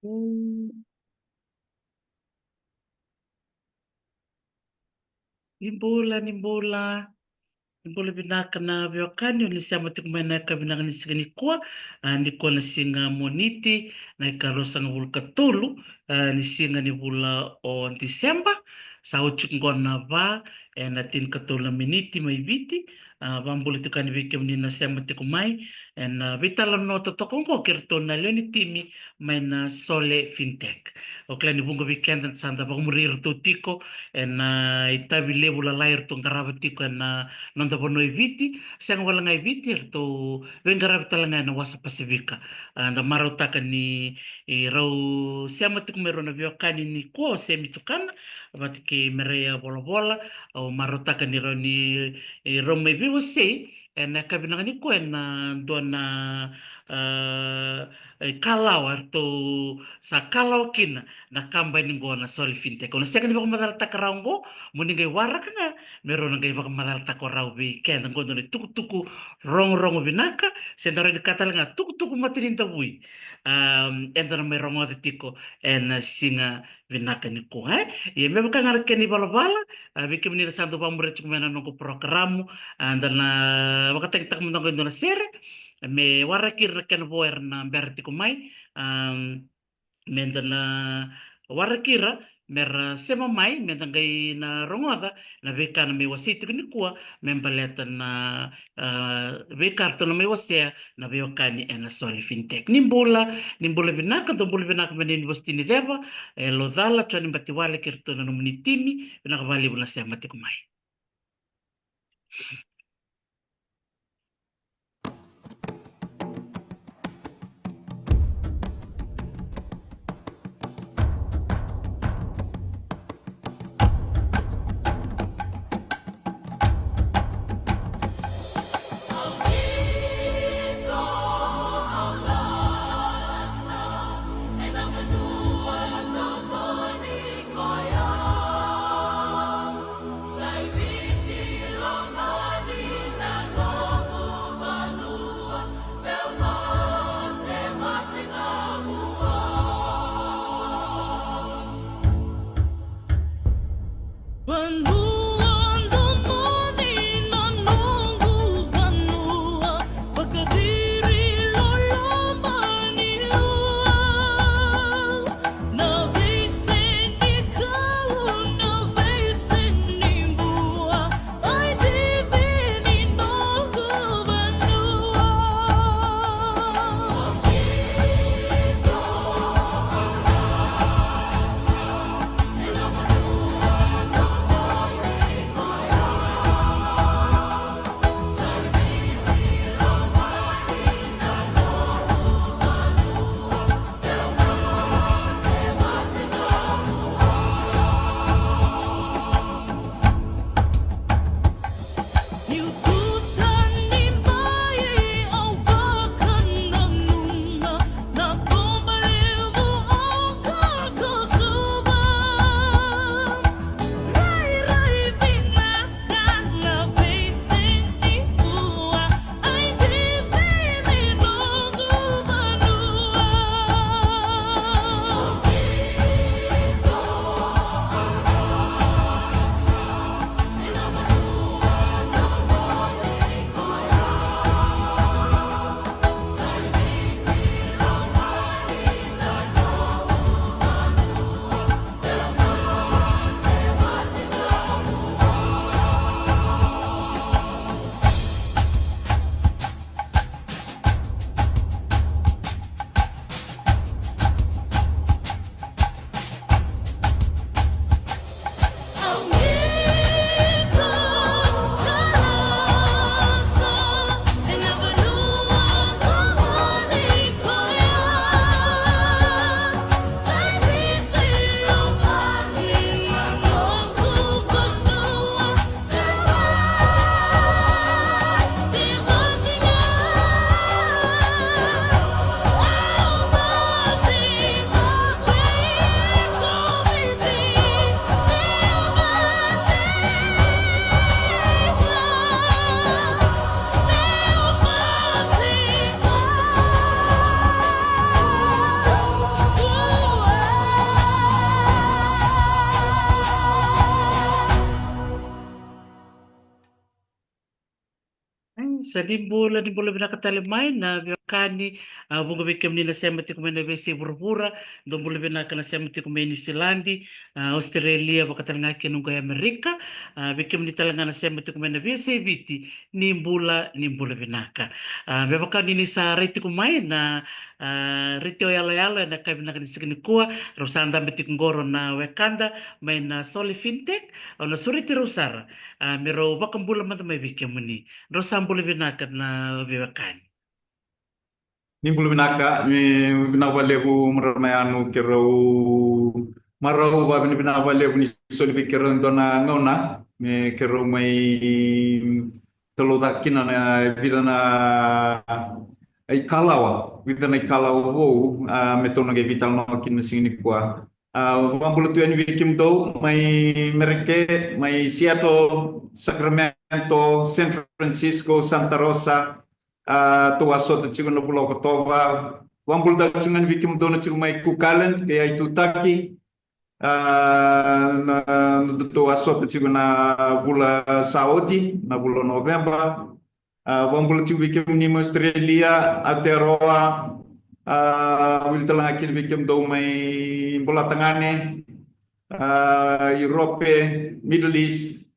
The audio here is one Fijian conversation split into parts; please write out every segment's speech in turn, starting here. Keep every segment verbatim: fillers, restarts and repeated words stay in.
Mm. Ni bula, ni bula. Ni bula vinaka na veiwekani, o ni sema tiko mai na yakavi vinaka ni siga nikua. A, nikua na siga Moniti, na ikaruasagavulu ka tolu, a, ni siga ni vula o Tiseba. Sa oti qo na va ena tinikatolu na miniti mai Viti. A, vakabula tiko yani vei kemuni na sema tiko mai ena veitalanoa totoka oqo kei iratou na lewe ni timi mai na Sole Fintech. O kila ni vuqa vei keda sa da vakamuri iratou tiko ena itavi levu lalai eratou qarava tiko ena noda vanua e Viti. Sega wale ga e Viti, eratou veiqaravi tale ga ena wasa Pasifika. A, da marautaka ni, e, rau sema tiko mai rau na veiwekani nikua, o Semi Tukana vata kei Mereia Volavola. Au marautaka ni rau ni, e, rau mai veiwasei ena yakavi vinaka nikua ena dua na, a, e, kalawa, eratou sa kalawa kina na kabani qo na Sole Fintech. Au na sega ni vakamacalataka rau qo, mo ni qai waraka ga me rau na qai vakamacalataka o rau vei keda qo, dua na itukutuku rogorogo vinaka, se da rawa ni kaya tale ga tukutuku matanidavui. A, eda na mai rogoca tiko ena siga vinaka nikua, e? Ia me vaka ga na kena ivalavala, a, vei kemuni na sa dau vakamuria tiko mai na noqu porokaramu, a, da na vakatagitaka mada ga e dua na sere me waraki ira na kena vo era na bera tiko mai, a, me da na waraki ira me ra sema mai, me da qai na rogoca na veika na mai wasei tiko nikua me baleta na, a, veika ratou na mai wasea na veiwekani ena Sole Fintech. Ni bula, ni bula vinaka, dou bula vinaka mai na Univesiti ni Ceva, e, Laucala, Joni Batiwale kei iratou na nomuni timi, vinaka vakalevu na sema tiko mai. Ni bula, ni bula vinaka tale mai na veiwekani. A, vuqa vei kemuni na sema tiko mai na veiyasai vuravura. Dou bula vinaka na sema tiko mai Niusiladi, a, Australia, vaka tale ga kina oqo e Amerika. A, vei kemuni tale ga na sema tiko mai na veiyasai Viti, ni bula, ni bula vinaka. A, me vaka ni ni sa rai tiko mai na, a, retio yaloyalo ena yakavi vinaka ni siga nikua, rau sa dabe tiko qo na wekada mai na Sole Fintech, au na sureti rau sara, a, me rau vakabula mada mai vei kemuni. Rau sa bula vinaka na veiwekani. Ni bula vinaka, ni vinaka vakalevu marama yanu, keirau marau vakavinavinaka vakalevu ni soli vei keirau e dua na gauna me keirau mai talaucaka kina na vica na ikalawa, vica na ikalawa vou, a, me tou na qai veitalanoa kina na siga nikua. A, vakabula tu yani vei kemudou mai Mereke, mai Seattle, Sacramento, San Francisco, Santa Rosa. A, tou a sota tiko na vula Okotova. Vakabula tale tiko yani vei kemudou na tiko mai Cook Island kei Aitutaki. A, na, na tou a sota tiko na vula sa oti, na vula Noveba. A, vakabula tiko vei kemuni mai Australia, Aotearoa, a, wili tale ga kina vei kemudou mai Bolatagane, a, Europe, Middle East.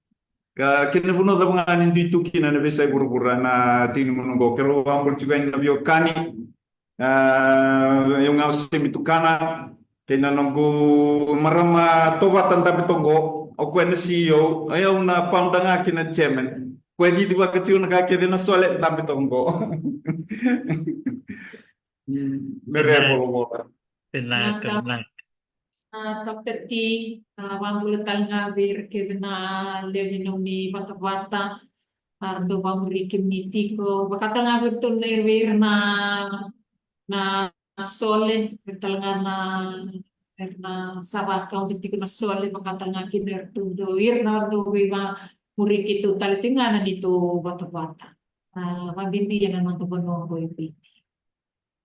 A, kei na vanua cava ga ni dui tu kina na veiyasai vuravura na tiki ni gauna oqo. Keirau vakabula tiko yani na veiwekani. A, au ga o Semi Tukana, kei na noqu marama tovata dabe toqo, o koya na C E O, o yau na founder ga kei na chairman. Koya e cicivaka tiko na ka kece na Sole dabe toqo. Me rea volavola. Vinaka, vinaka. A, Doctor T, a, vakabula tale ga vei ira kece na lewe ni nomuni vatavata, a, dou vakamuri kemuni tiko, vaka tale ga vei iratou na, vei ira na, na Sole, vei ira tale ga na, ira na sa vakaoda tiko na Sole, vaka tale ga kina iratou dou, ira na dou veivamuri keitou tale tiko ga na neitou vatavata. A, vakabibi ena noda vanua oqo e Viti.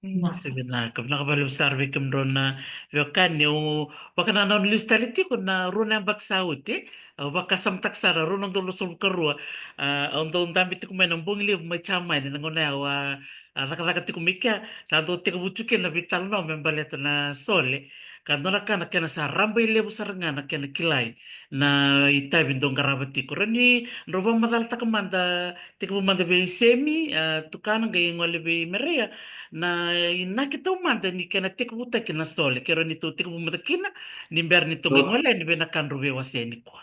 Mm, sa vinaka, vinaka vakalevu sara vei kemudrau na veiwekani. Au vakanananu lesu tale tiko na rua na yabaki sa oti, au vakasamataka sara, rua na udolu ruasagavulu ka rua. A, au dau dabe tiko mai na bogi levu mai Jamani, na gauna ya au a, a cakacaka tiko mai kea, sa dau tekivu tiko kina na veitalanoa me baleta na Sole. Ka dua na ka na kena sa rabailevu sara ga na kena kilai na itavi dau qarava tiko. Rawa ni drau vakamacalataka mada, tekivu mada vei Semi, a, Tukana, qai gole vei Mereia, na inaki taumada ni kena tekivutaki na Sole, ke rawa ni tou tekivu mada kina ni bera ni tou qai gole yani vei na ka drau veiwasea nikua.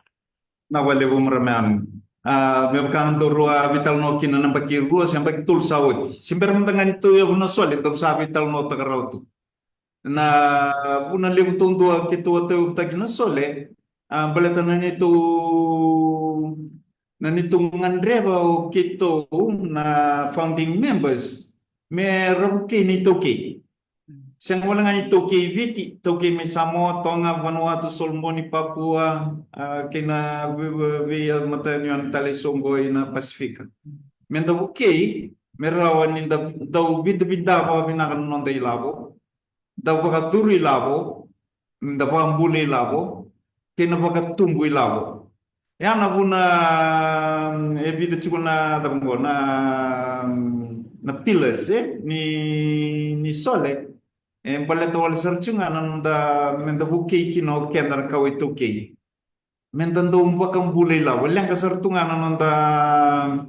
Vinaka vakalevu marama yanu. A, me vaka ga daru a veitalanoa kina na yabaki rua se yabaki tolu sa oti, se bera mada ga ni tauyavu na Sole, daru sa veitalanoataka rawa tu. Na vuna levu taudua keitou a tauyavutaki na Sole, a, baleta na neitou, na neitou gadreva o keitou na founding members me ra vukei na iTaukei. Sega wale ga ni iTaukei Viti, iTaukei mai Samoa, Toga, Vanuatu, Solomoni, Papua, a, kei na vei, vei, vei, a, mataniwani tale eso oqo ina Pasifika. Me da vukei, me rawa ni da dau vidavidava vinaka na noda ilavo, da vakacuru ilavo, da vakabula ilavo, kei na vakatubu ilavo. Ya na vuna, mm, e vica tiko na cava oqo, na, mm, na pillars, e, ni, ni Sole. E baleta wale sara tiko ga na noda, me da vukei kina o keda na kawa iTaukei. Me da dau vakabula ilavo. E leqa sara tu ga na noda,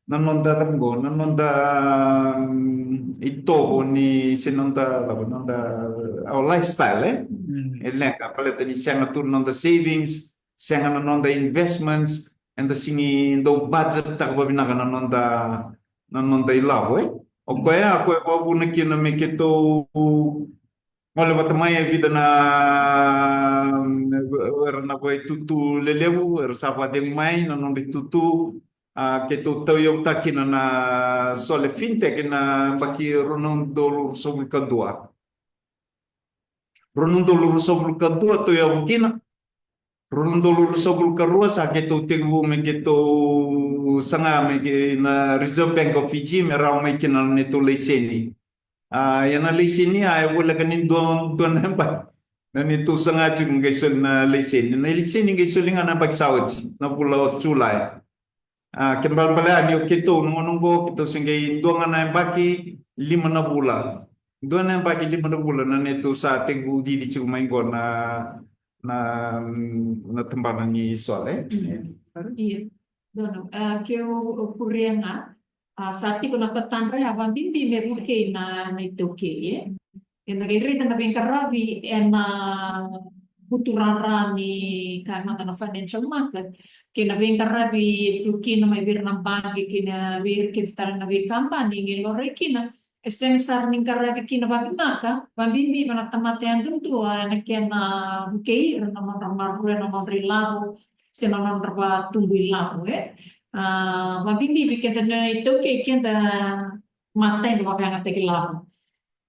na noda cava oqo, na noda, mm, itovo ni se noda, cava, noda, our lifestyle, e? Mm. E leqa, baleta ni sega tu na noda savings, sega na noda investments, eda sega ni dau budget taka vavinaka na noda, na noda ilavo, e? O koya, o koya vakavuna kina me keitou gole vata mai e vica na, era na vakaitutu lelevu, era sa vakacegu mai na nodra itutu, a, keitou tauyavutaka kina na Sole Fintech ena yabaki rua na udolu ruasagavulu ka dua. Rua na udolu ruasagavulu ka dua tauyavu kina. Rua na udolu ruasagavulu ka rua sa keitou tekivu me keitou saga me kei na Reserve Bank of Fiji me rawa mai kina na neitou laiseni. A, ia na laiseni, a, e voleka ni dua, dua na yabaki na neitou saga tiko qai soli na laiseni. Na laiseni qai soli ga na yabaki sa oti, na vula o Julai. A, ke balebale yani o keitou na gauna oqo, keitou se qai dua ga na yabaki lima na vula. Dua na yabaki lima na vula na neitou sa tekivu cici tiko mai qo na, na, na tabana ni solar. Io. Donu, a, keu kuria ga, a, sa tiko na tatadra ya vabibi me vukei na, na iTaukei, e. Eda qai raica na veiqaravi ena vuturara ni ka mada na financial market, kei na veiqaravi e tu kina mai vei ira na baqe, kei na vei ira kece tale na veikabani, qai laurai kina, e sega sara ni qaravi kina vavinaka, vabibi vei na tamata yadudua, ena kena vukei ira na nodra maroroya na nodra ilavo, se na nodra vatubu ilavo, e. A, vabibi vei keda na iTaukei, keda matai na vakayagataki lavo.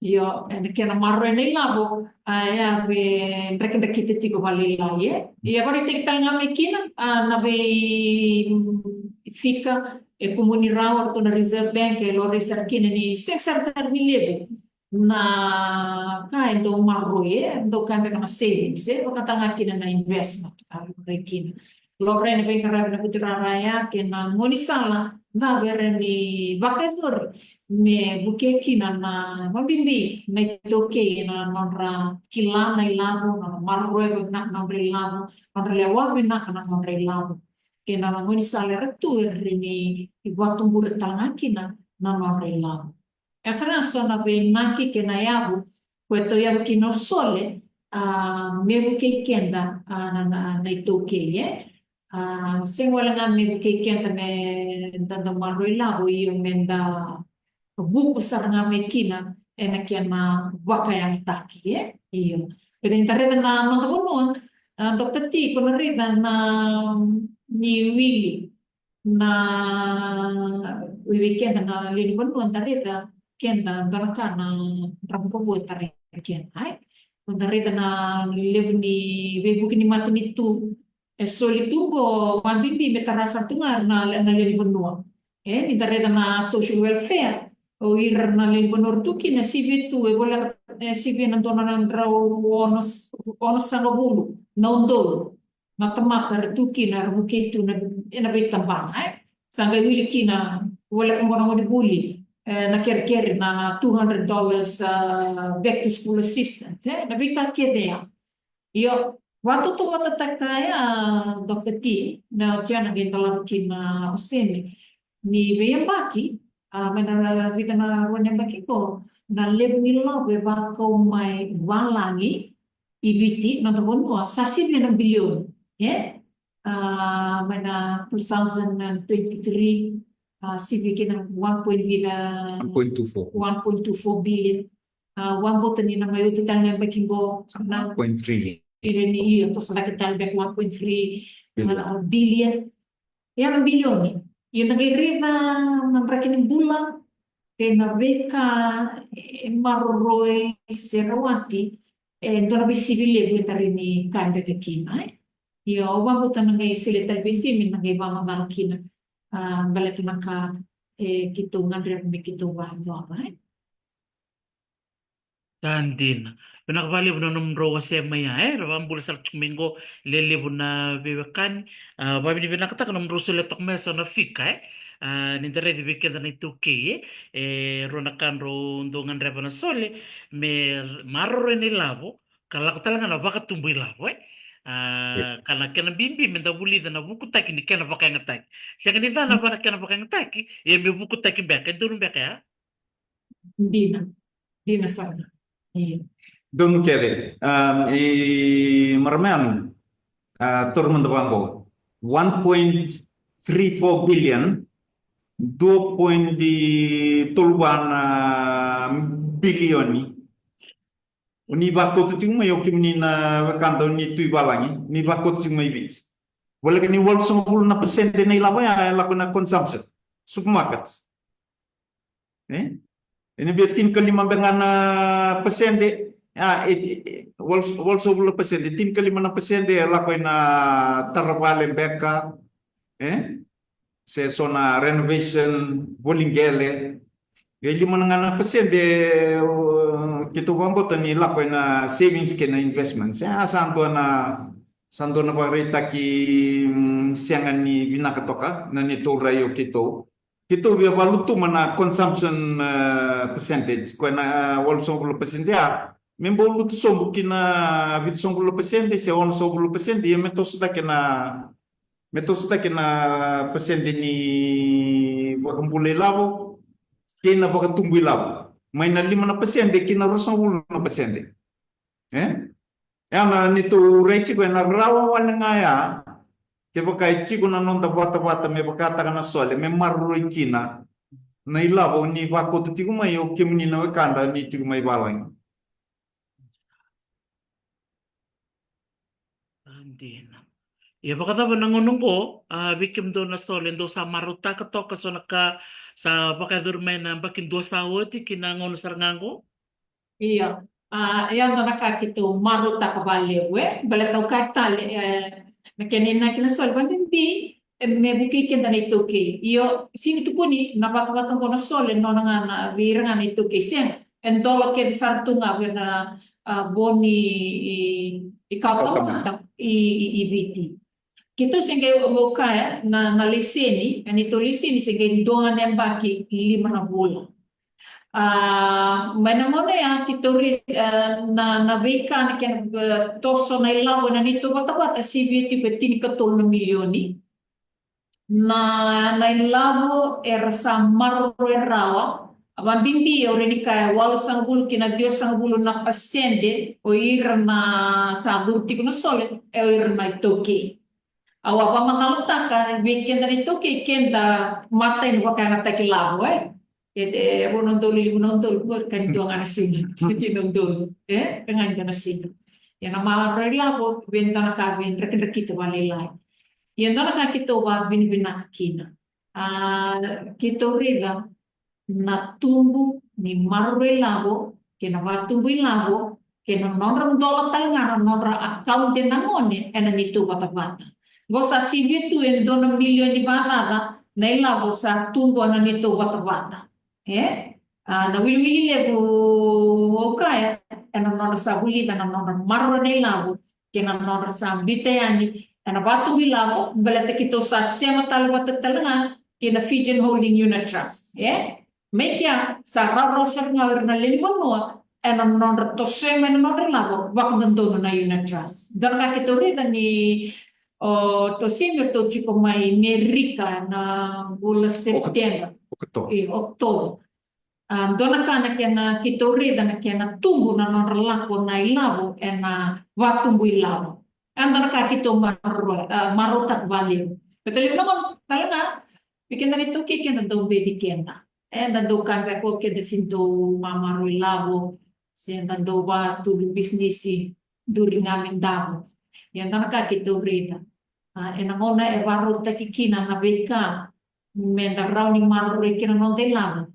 Io, ena kena maroroya na ilavo, a, e a vei drakidrakita tiko vakalailai, e. Ia, vakaraitaki tale ga mai kina, a, na vei, mm, fika e kumuni rawa, ratou na Reserve Bank, e laurai sara kina ni sega sara ni levu na ka e dau maroroi, e dau ka beka na savings, e, vakatale ga kina na investment, a, laurai kina. Laurai na veiqaravi na vuturara ya kei na gaunisala cava era ni vakayacori me vukei kina na vabibi na iTaukei ena nodra kila na ilavo, nodra maroroya vinaka na nodra ilavo, nodra lewa vinaka na nodra ilavo. Kei na gaunisala era tu era ni vakatubura tale ga kina na nodra ilavo. E sara ga so na veiinaki kei na yavu ko e tauyavu kina o Sole, a, me vukei keda, a, na, na, na iTaukei, e. A, sega wale ga me vukei keda me da dau maroroi lavo, io, me da vuku sara ga mai kina ena kena vakayagataki, e. Io. Keda ni da raica na noda vanua, a, Doctor T, ko na raica na ni wili na, vei keda na lewe ni vanua, da raica keda dua na ka na dravudravua e tarai keda, ai. Da raica na levu ni veivuke ni matanitu e soli tu qo, vabibi me tara sara tu ga na, na lewe ni vanua. E, ni da raica na social welfare, o ira na lewe ni vanua ra tu kina, sivia tu, e voleka, e sivia na dua na drau ono, onosagavulu na udolu na tamata era tu kina, era vukei tu na, ena veitabana, e. Sa qai wili kina, voleka qo na gonevuli, e, na kerekere na two hundred dollars, a, back to school assistance, e, na veika kece ya. Io, vakatautauvatataka ya, Doctor T, na oti ya na qai dolava kina o Semi. Ni veiyabaki, a, mai na vica na rua na yabaki qo, na levu ni lavo e vakau mai valagi i Viti, noda vanua, sa sivia na bilioni, e? A, mai na two thousand and twenty-three, a, sivia kina one point vica, one point two four. One point two four billion. A, vakabauta ni na mai oti tale na yabaki qo na one point three. Ira ni, io, toso cake tale beka one point three, a, billion. Ia na bilioni. Ia da qai raica na draki ni bula kei na veika e maroroi se rawati, e dua na veisivi levu e tarai ni ka beka kina, e. Ia au vakabauta na qai solia tale vei Simi na qai vakamacala kina, a, baleta na ka e keitou gadreva me keitou vakayacora, e. Sa dina. Vinaka vakalevu na nomudrau wasea mai ya, e, ra vakabula sara tiko mai qo, lelevu na veiwekani. A, vakavinavinakataka nomudrau solia toka mai eso na fika, e. A, ni da raici vei keda na iTaukei, e. E rua na ka drau dau gadreva na Sole, me maroroi na ilavo, ka lako tale ga na vakatubu ilavo, e. A, ka na kena bibi me da vulica na vukutaki ni kena vakayagataki. Sega ni ca na va na kena vakayagataki, ia me vukutaki beka, e donu beka ya. Dina. Dina sara. Io. Donu kece. A, i marama yanu, a, taura mada vaqo. One point three four billion, dua point tolu va na bilioni. O ni vakauta tiko mai, o kemuni na wekada o ni tu i valagi, ni vakauta tiko mai Viti. Voleka ni walusagavulu na pasede na ilavo ya e lako na consumption, supermarket. E? Ena via tinikalima beka ga na pasede, a, e, e, e, walu, walusagavulu na pasede, tinikalima na pasede e lako ena tara vale beka, e? Se so na renovation, voli qele. E lima na ga na pasede, o, keitou vakabauta ni lako ena savings kei na investments. E, a sa dua na Sa dua na vakaraitaki, mm, sega ni vinaka toka na neitou rai o keitou. Keitou via vakalutuma na consumption, eh, percentage, koya na, eh, walusagavulu na pasede ya, me bau lutu sobu ki na vitusagavulu na pasede se onosagavulu na pasede, ia me toso cake na, me toso cake na pasede ni vakabula ilavo kei na vakatubu ilavo, mai na lima na pasede ki na ruasagavulu na pasede. E? Ia na neitou rai tiko ena rawa wale ga ya, kevaka e tiko na noda vatavata me vakataka na sole, me maroroi kina na ilavo ni vakauta tiko mai o kemuni na wekada ni tiko mai valagi. A, dina. Ia vakacava na gauna oqo, a, vei kemudou na sole, dou sa marautaka toka so na ka sa vakayacori mai na yabaki dua sa oti ki na gauna sara ga oqo? Ia, a, e dua na ka keitou marautaka vakalevu, e, baleta au kaya tale, e, na kena inaki na sole, vakabibi, e, me vukei keda na iTaukei. Io, sega ni tukuni na vatavata oqo na sole, nona ga na vei ira ga na iTaukei, sega. E dola kece sara tu ga vei na, a, vo ni, i, i kawatamata, i, i, i Viti. Keitou se qai, au kaya, na, na laiseni, na neitou laiseni se qai dua ga na yabaki lima na vula. A, mai na gauna ya keitou rai, a, na, na veika na kena, e, toso na ilavo ena neitou vatavata, sivia tiko e tinikatolu na milioni. Na, na ilavo era sa maroroi rawa, vakabibi au rawa ni kaya walusagavulu ki na ciwasagavulu na pasede o ira na sa curu tiko na sole, e o ira na iTaukei. Au a vakamacalataka vei keda na iTaukei, keda matai ni vakayagataki lavo, e. E, e, rua na udolu, lima na udolu, qori ka ni dua ga na siga, siti na udolu, e, ka ga ni dua na siga. Ia na maroroi lavo, vei dua na ka vei drakidrakita vakalailai. Ia dua na ka keitou vakavinavinaka kina. A, keitou raica na tubu ni maroroi lavo, kei na vakatubu ilavo, kei na nodra dola tale ga na nodra account na gone ena neitou vatavata. Qo sa sivia tu e dua na milioni vakacaca na ilavo sa tu qo ena neitou vatavata. E? A, na wiliwili levu au kaya, ena nodra sa vulica na nodra maroroi na ilavo, kei na nodra sa biuta yani ena vakatubu ilavo, baleta keitou sa sema tale vata tale ga kei na Fijian Holding Unit Trust, e? Mai kea sa rawarawa sara ga o ira na lewe ni vanua ena nodra tosoya mai na nodra ilavo vakadodonu na unit trust. Dua na ka keitou raica ni o tou semi eratou tiko mai Merika na vula Sepiteba, Okotova. E, Okotova. A, dua na ka na kena keitou raica na kena tubu na nodra lako na ilavo ena vatubu ilavo. E dua na ka keitou marau, a, marautaka vakalevu. Keitou levu na gauna tale ga, vei keda na iTaukei keda dau beci keda. Eda dau ka beka o keda se dau mamaroroi lavo, se da dau vatubu bisinisi, duri ga me davo. Ia dua na ka keitou raica. A, ena gauna e vakarautaki kina na veika me da rawa ni maroroi kina na noda ilavo.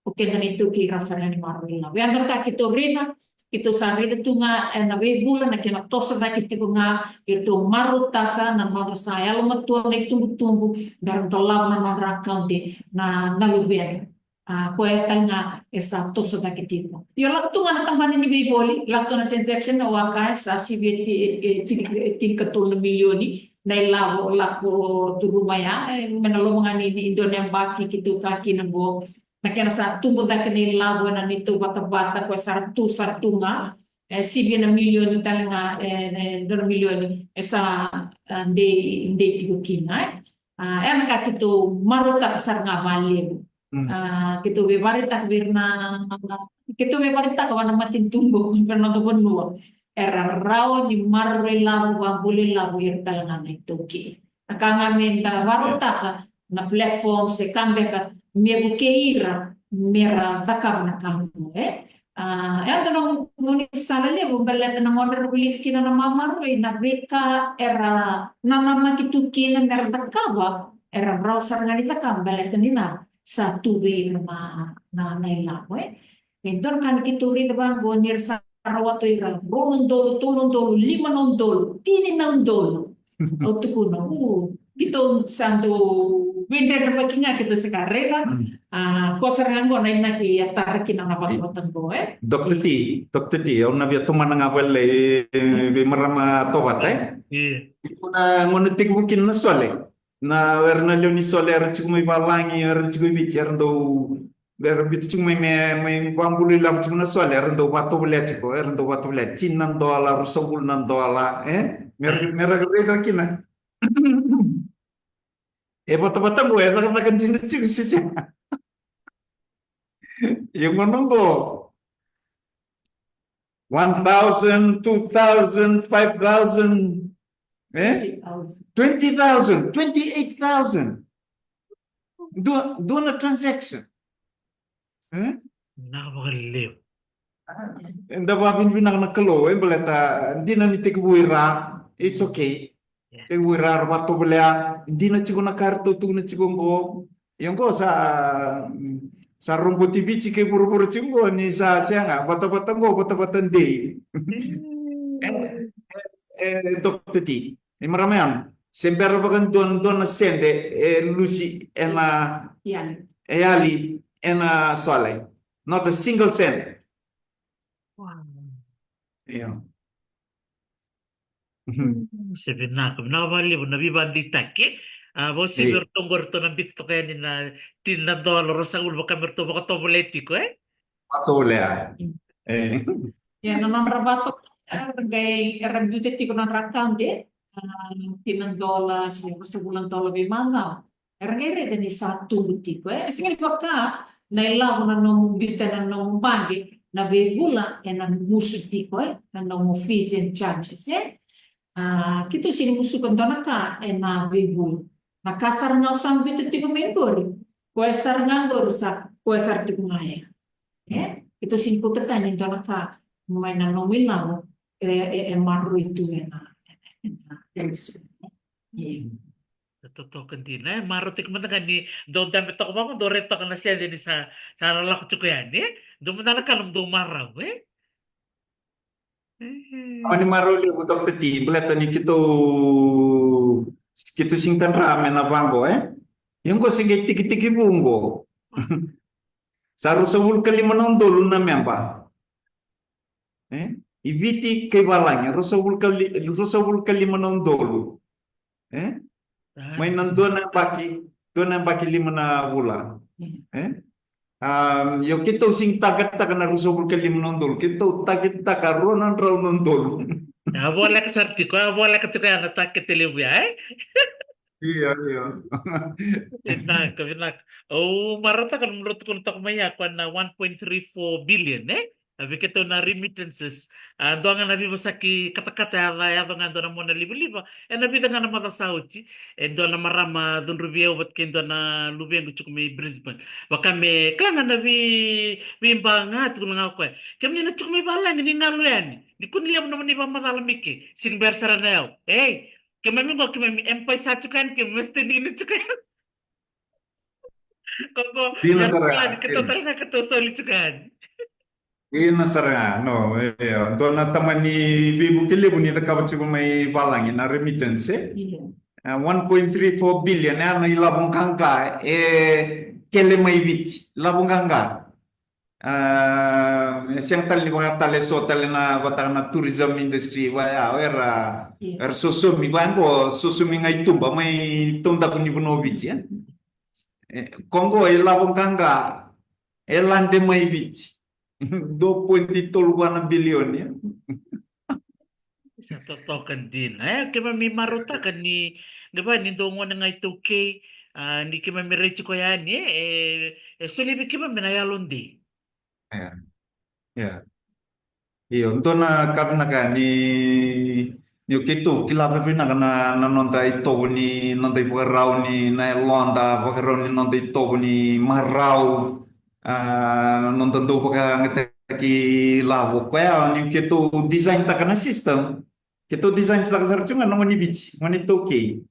O keda na iTaukei rawa sara ga ni maroroi ilavo. Ia dua na ka keitou raica, keitou sa raica tu ga ena veivula na kena toso cake tiko ga, keitou marautaka na nodra sa yalomatua na itubutubu, me ra dolava na nodra account na, na luveda. A, koya tale ga e sa toso cake tiko. Io, lako tu ga na tabana ni veivoli, lako tu na transaction, au a kaya sa sivia e ti-, e, e, tini, e, tinikatolu na milioni na ilavo lako curuma ya, e, mai na loma ga ni, ni dua na yabaki keitou ka kina qo. Na kena sa tubu cake na ilavo ena neitou vatavata, koya sa ra tu, sa ra tu ga, e, sivia na milioni tale ga, e, e, dua na milioni e sa, a, dei, dei tiko kina, e. A, ena ka keitou marautaka sara ga vakalevu. Mm. A, keitou veivakaraitaka vei ira na, keitou veivakaraitaka vua na matanitu qo, vei ira na noda vanua. Era rawa ni maroroi lavo, vakabula ilavo ira tale ga na iTaukei. Na ka ga me da vakarautaka na platform se ka beka me vukei ira me ra cakava na ka qo, e. A, e dua na gaunisala levu baleta na gauna era vulica kina na mamaroroi, na veika era nanamaki tu kina me ra cakava, era rawa sara ga ni cakava baleta ni na sa tu vei ira na, na, na ilavo, e. E dua na ka ni keitou raica vaqo ni ra sa rawata o ira rua na udolu, tolu na udolu, lima na udolu, tini na udolu. Au tukuna, u, keitou sa dau Veidredrevaki ga keda se ka raica. A, ko sara ga qo na inaki e tara kina na vatavata qo, e? Doctor T, Doctor T, au na via tomana ga vale, e, vei marama Tovata, e? Io. Iko na gone tekivu kina na Sole. Na, era na lewe ni Sole, era tiko mai valagi, era tiko i Viti, era dau, era biuta tiko mai me, mai vabulu ilavo tiko na Sole, era dau vatovolea tiko, era dau vatovolea tini na dola, ruasagavulu na dola, e? Mera, mera raica kina. E vatavata qo, e cakacaka dina tiko se sega. Ia gauna qo. One thousand, two thousand, five thousand, e? Twenty thousand. Twenty thousand, twenty-eight thousand. Dua, dua na transaction. E? Na vakalevu. Eda vakavinavinaka na Kalou, e, baleta dina ni tekivu i ra, it's okay. Yeah. Tekivu i ra, ra vatovolea, dina tiko na ka ratou tukuna tiko qo. Ia qo sa, sa roboti Viti kei vuravura tiko qo, ni sa sega, vatavata qo, vatavata dei. Mm. E, e, e, Doctor T. E marama ya, se bera vakadua, dua na sede e lusi ena, e yali ena Sole. Not a single cent. Wow. Io. Mm, se vinaka, vinaka vakalevu na veivakadeitaki. A, vauci vei iratou qo, ratou na biuta toka yani na tini na dola, ruasagavulu, vaka me ratou vakatovolea tiko, e? Vatovolea. E. Ia, na nodra vatovolea, era qai, era biuta tiko na nodra account, e? A, tini na dola, se ruasagavulu na dola veimacawa. Era qai raica ni sa tubu tiko, e? E sega ni vaka na ilavo na nomu biuta ena nomu baqe, na veivula ena musu tiko, e? Na nomu fees and charges, e? A, keitou sega ni musuka dua na ka ena veivula. Na ka sara ga o sa biuta tiko mai qori, koya sara ga qori sa, koya sara tiko ga ya. E? Keitou sega ni kauta tani dua na ka mai na nomu ilavo, e, e, e maroroi tu ena, ena, ena, ena, ena, ena. E totoka dina, e, marautaki mada ga ni dau dabe toka vaqo, dau rai toka na sede ni sa, sa lako tiko yani, e? Dau mada na ka na dau marau, e? E. Mani marau levu, Doctor T, baleta ni keitou, keitou sega ni tadra me na vaqo, e? Ia qo se qai tikitiki vu qo. Sa ruasagavulu ka lima na udolu na memba. E? I Viti kei valagi, ruasagavulu ka li-, ruasagavulu ka lima na udolu. E? Mai na dua na yabaki, dua na yabaki lima na vula. E? A, io keitou sega ni target-taka na ruasagavulu ka lima na udolu, keitou target-taka rua na drau na udolu. A voleka sara tiko, a voleka tiko ya na target levu ya, e? Io, io. Vinaka, vinaka. Au marautaka na nomudrau tukuna toka mai ya, koya na one point three four billion, e? A vei keitou na remittances. A, dua ga na veivosaki katakata yaco, yaco ga e dua na monalivaliva ena vica ga na macawa sa oti. E dua na marama cudruvi au vata kei dua na luvequ tiko mai Brisbane. Vaka me kila ga na vei, veiba ga, tukuna ga o koya, kemuni na tiko mai valagi ni galu yani. Ni kua ni levu nomuni vakamacala mai ke. Sega ni bera sara na yau. Ei, keimami qo, keimami empire sa tiko yani, keimami steady na tiko yani. Ko qo, dina sara ga, keitou tale ga keitou soli tiko yani. Dina sara ga, no, e, dua na tamani veivuke levu ni cakava tiko mai valagi na remittance, e? Io. E, one point three four billion, e, na ilavo qaqa e kele mai Viti, ilavo qaqa. A, e sega tale ni vaka tale so tale na vata na tourism industry, va ya, era, io, era sosomi, va qo, sosomi ga i tuba mai taudaku ni vanua o Viti, e? E, ko qo e ilavo qaqa e lade mai Viti. Dua poidi tolu va na bilioni, e? Sa totoka dina, e? Keimami marautaka ni, qai va ni dau gone ga iTaukei, a, ni keimami rai tiko yani, e, e, e solia vei keimami na yalodei. Ia. Ia. Io, dua na ka vinaka ni, ni o keitou kila vakavinaka na, na noda itovo ni, noda ivakarau ni, na yaloda, vakarau ni noda itovo ni marau, a, na noda dau vakayagataki lavo. Koya ni keitou design-taka na system, keitou design-taka sara tu ga na gone ni Viti, gone ni iTaukei.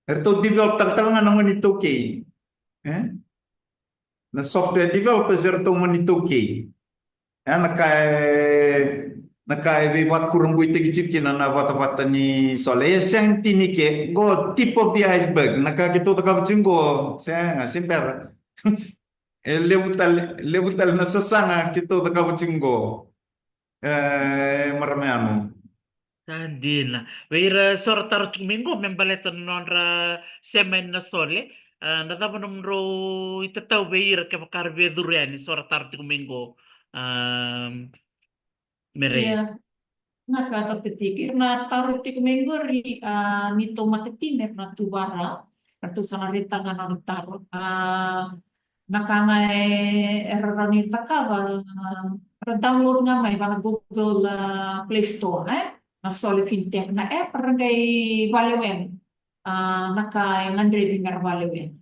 Eratou develop-taka tale ga na gone ni iTaukei. E? Na software developers eratou gone ni iTaukei. E na ka e, na ka e veivakurabuitaki tiko kina na vatavata ni solar. E sega tini ke, qo tip of the iceberg. Na ka keitou cakava tiko qo, sega, se bera. E levu tale, levu tale na sasaga keitou cakava tiko qo. E, marama yanu. Sa dina. Vei ira so ra taro tiko mai qo me baleta na nodra sema yani na sole. A, na cava nomudrau itatau vei ira kevaka ra via curu yani so ra taro tiko mai qo? A, Mereia. Ia. Na ka tau tiko, ira na taro tiko mai qori, a, neitou matatimi era na tu vara. Ratou sa na raica ga na nodra taro. A, na ka ga e, era rawa ni cakava, a, ra download ga mai va na Google, a, Play Store, e? Na Sole Fintech na app, ra qai valewena. A, na ka e gadrevi me ra valewena.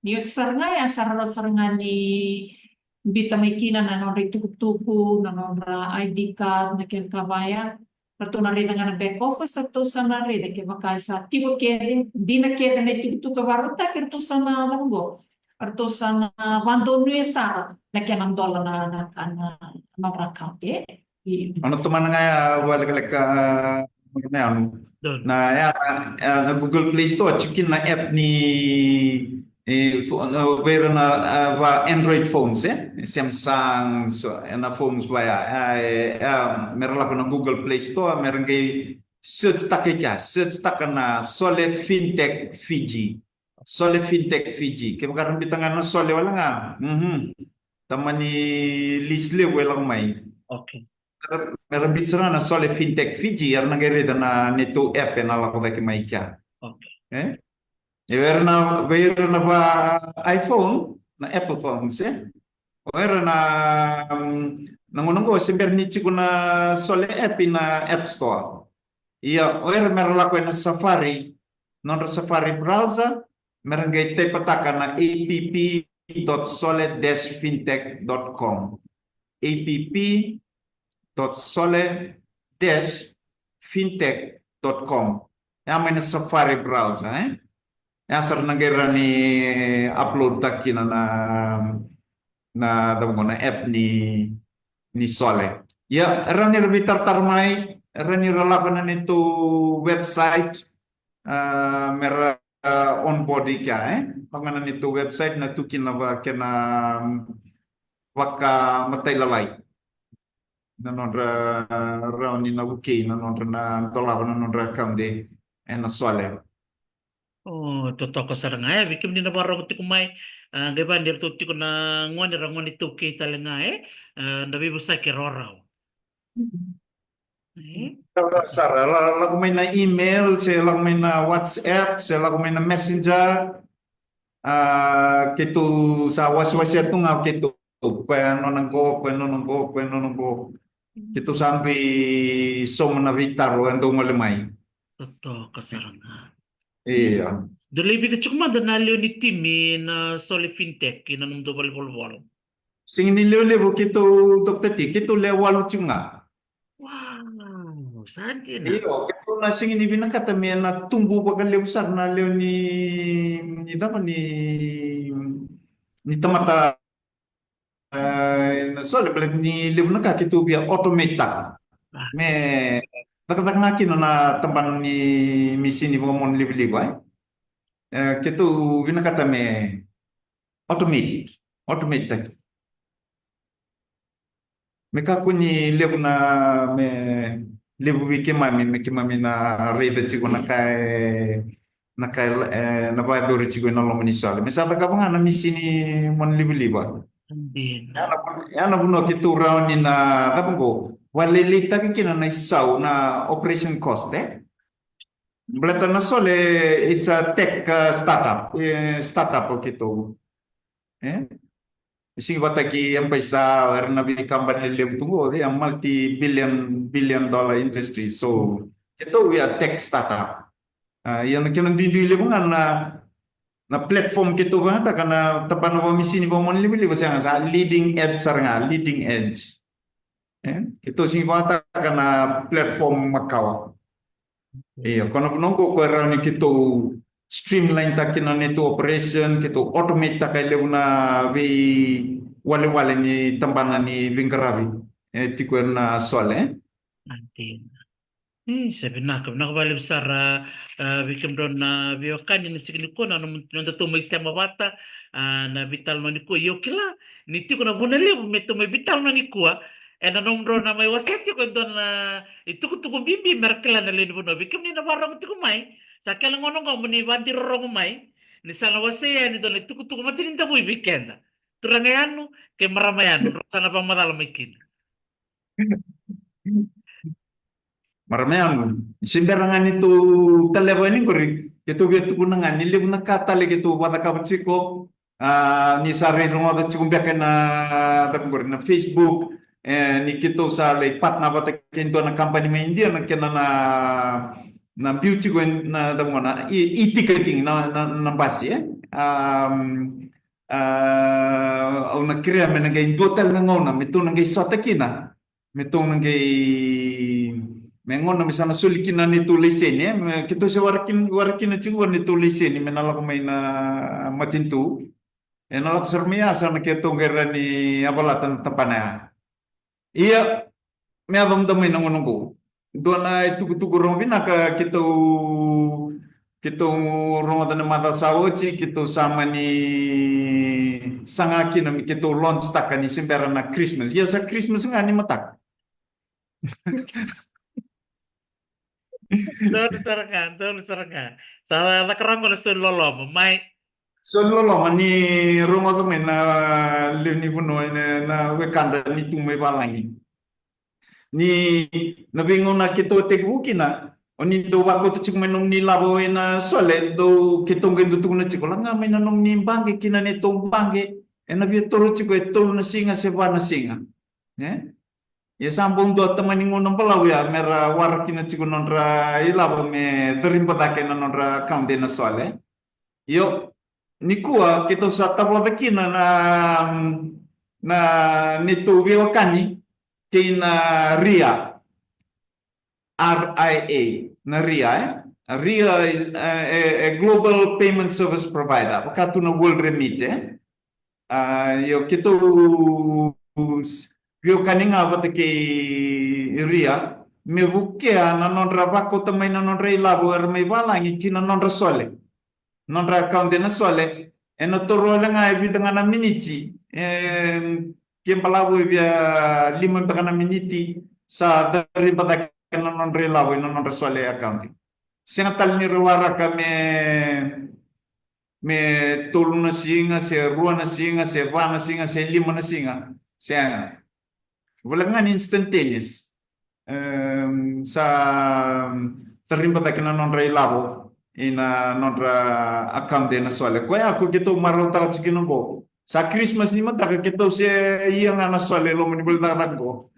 Ni oti sara ga ya, sa ra rawa sara ga ni biuta mai kina na nodra itukutuku, na nodra I D card, na kena ka va ya. Ratou na raica ga na back office, ratou sa na raica kevaka e sa tiko kece, dina kece na itukutuku e vakarautaki, ratou sa na cava qo. Ratou sa na vadonuya sara na kena dola na, na, na, na nodra account, e? Io. Au na tomana ga ya vakalekaleka, a, na yanu. Donu. Na, ya, na, ya, na Google Play Store, tiko kina na app ni, e, fo-, na, vei ira na, a, va Android phones, e? Samsung, so, e, na phones va ya, ya, e, ya, me ra lako na Google Play Store, me ra qai search taka i kea, search taka na Sole Fintech Fiji. Sole Fintech Fiji. Kevaka ra biuta ga na Sole wale ga. Mhm. Tamani list levu e lako mai. Okay. Me ra biuta sara ga na Sole Fintech Fiji, era na qai raica na neitou app e na lako cake mai kea. Okay. E? E vei ira na, vei ira na va iPhone, na Apple phones, e? O ira na, mm, na gauna qo se bera ni tiko na Sole app ina App Store. Ia, o ira me ra lako ina Safari, nodra Safari browser, me ra qai type-taka na app dot sole dash fintech dot com. App dot sole dash fintech dot com. Ya mai na Safari browser, e? Ya sa ra na qai rawa ni upload-taka kina na, na, na, na app ni, ni Sole. Ia, rawa ni ra veitaratara mai, rawa ni ra lako na neitou website, a, me ra, a, onboard i kea, e? Lako ga na neitou website, na tu kina va kena, vakamatailalai na nodra, a, rawa ni na vukei na nodra, na dolava na nodra account e, ena Sole. O, totoka sara ga, e, vei kemuni na vakarorogo tiko mai, a, qai vaka ni ratou tiko na gone, ra gone iTaukei tale ga, e, a, na veivosaki e rawarawa. Mhm. E? Rawarawa sara, la-, lako mai na email, se lako mai na WhatsApp, se lako mai na Messenger, a, keitou sa wasewasea tu ga o keitou, koya nona qo, koya nona qo, koya nona qo. Keitou sa dui sauma na veitaro e dau gole mai. Totoka sara ga. Ia. Dou lai vica tiko mada na lewe ni timi na Sole Fintech ina nomudou valenivolavola? Sega ni lewe levu keitou, Doctor T, keitou lewe walu tiko ga. Wow, sa dina. Io, keitou na sega ni vinakata me na tubu vakalevu sara na lewe ni, ni cava ni, ni tamata, e, na Sole, baleta ni levu na ka keitou via automate-taka. A. Me cakacaka ga kina na tabana ni misini vakamonalivaliva, e. E, keitou vinakata me automate, automate-taki. Me kakua ni levu na, me levu vei keimami, me keimami na raica tiko na ka e, na ka e, e, na vakayacori tiko ena loma ni Sole. Me sa cakava ga na misini monalivaliva. Dina. Ya na, ya na vanua keitou rawa ni na, cava qo, vakalailaitaka kina na isau, na operation cost, e? Baleta na Sole, it's a tech, uh, startup, e, startup o keitou. E? E sega vakataki M-PAiSA, era na veikabani lelevu tu qo, e, a multi-billion, billion dollar industry. So, keitou we are tech startup. A, ia na kena duidui levu ga na, na platform keitou vakayagataka, na tabana vakamisini vakamonalivaliva, sega, sa leading edge sara ga, leading edge. E? Keitou sega ni vakayagataka na platform makawa. Ia, ko na vanua qo ko e rawa ni keitou streamline-taka na neitou operation, keitou automate-taka e levu na veiwalewale ni tabana ni veiqaravi e tiko ena Sole. Ati. Io, sa vinaka, vinaka vakalevu sara, a, vei kemudrau na veiwekani ena siga nikua na nodatou mai sema vata, a, na veitalanoa nikua. Io kila, ni tiko na vuna levu me tou mai veitalanoa nikua, ena nomudrau na mai wasea tiko e dua na itukutuku bibi mera kila na lewe ni vanua. Vei kemuni na vakarorogo tiko mai, sa kena gauna oqo mo ni vakadirorogo mai, ni sa na wasea yani e dua na itukutuku mata ni davui vei keda. Turaga Yanu kei marama Yanu, drau sa na vakamacala mai kina. Marama Yanu, se bera ga ni tou taleva yani qori, keitou via tukuna ga ni levu na ka tale keitou vakacakava tiko, a, ni sa rui rogoca tiko beka ena, cava qori, na Facebook, e, ni keitou sa lai partner vata kei dua na company mai India, na kena na, na biu tiko na, cava qori, na e, e-ticketing na, na, na basi, e. A, a, au na kerea me na qai dua tale na gauna me tou na qai sota kina, me tou na qai, me gauna me sa na soli kina na neitou laiseni, e, me keitou se waraki, waraki kina tiko na neitou laiseni me na lako mai na matanitu. E na lako sara mai ya sa na keitou qai rawa ni yavalata na tabana ya. Ia, me yaco mada mai na gauna oqo, dua na itukutuku rogo vinaka keitou, keitou rogoca na macawa sa oti, keitou sa mani saga kina me keitou launch taka ni se bera na Christmas. Ia sa Christmas ga ni mataka. Donu sara ga, donu sara ga. Sa caka rawa qo na soli loloma mai. Soli loloma ni rogoca mai na lewe ni vanua, na, na wekada ni tu mai valagi. Ni na veigauna keitou tekivu kina, o ni dau vakauta tiko mai nomuni ilavo ena Sole, dau keitou qai dau tukuna tiko, laga mai na nomuni baqe ki na neitou baqe, ena via toro tiko e tolu na siga se va na siga. E? Ia sa bau dua tamani gauna balavu ya mera waraki kina tiko nodra ilavo me cariba cake na nodra account ena Sole. Io, nikua keitou sa tavoca kina na, na neitou veiwekani kei na Ria. R I A, na Ria, e? A Ria is, e, e, e global payment service provider, vaka tu na World Remit, e? A, io, keitou veiwekani ga vata kei Ria me vukea na nodra vakauta mai na nodra ilavo era mai valagi ki na nodra Sole. Nodra account ena Sole, ena toro wale ga e vica ga na miniti, e, ke balavu e via lima beka na miniti, sa cariba cake na nodra ilavo ena nodra Sole account. Sega tale ni ra waraka me, me tolu na siga, se rua na siga, se va na siga, se lima na siga. Sega. Voleka ga ni instantaneous. Em, sa cariba cake na nodra ilavo ina nodra account ena Sole. Koya ko keitou marautaka tiko kina oqo. Sa Christmas ni mataka keitou se ia ga na Sole e loma ni vale ni cakacaka oqo.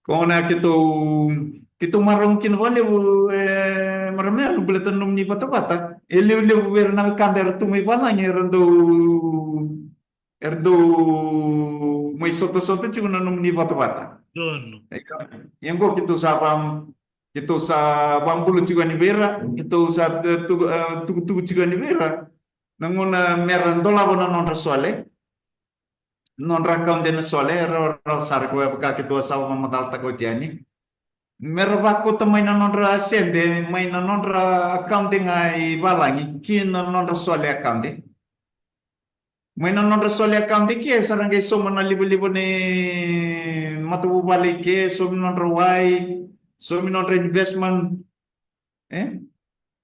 Ko na keitou, keitou marau kina vakalevu, e, marama Yanu, baleta na nomuni vatavata. E levulevu vei ira na wekada era tu mai valagi era dau, era dau mai sotasota tiko na nomuni vatavata. Donu. Ia, ia oqo keitou sa va, keitou sa vabula tiko yani vei ira, keitou sa, e, tu, e, tukutuku tiko yani vei ira. Na gauna mera dolava na nodra Sole, nodra account ena Sole, e rawarawa sara ko e vaka keitou a sa vakamacalataka oti yani. Mera vakauta mai na nodra sede mai na nodra account ga i valagi ki na nodra Sole account. Mai na nodra Sole account ke sa ra qai sauma na livaliva ni matavuvale ke, saumi nodra wai, saumi nodra investment. E?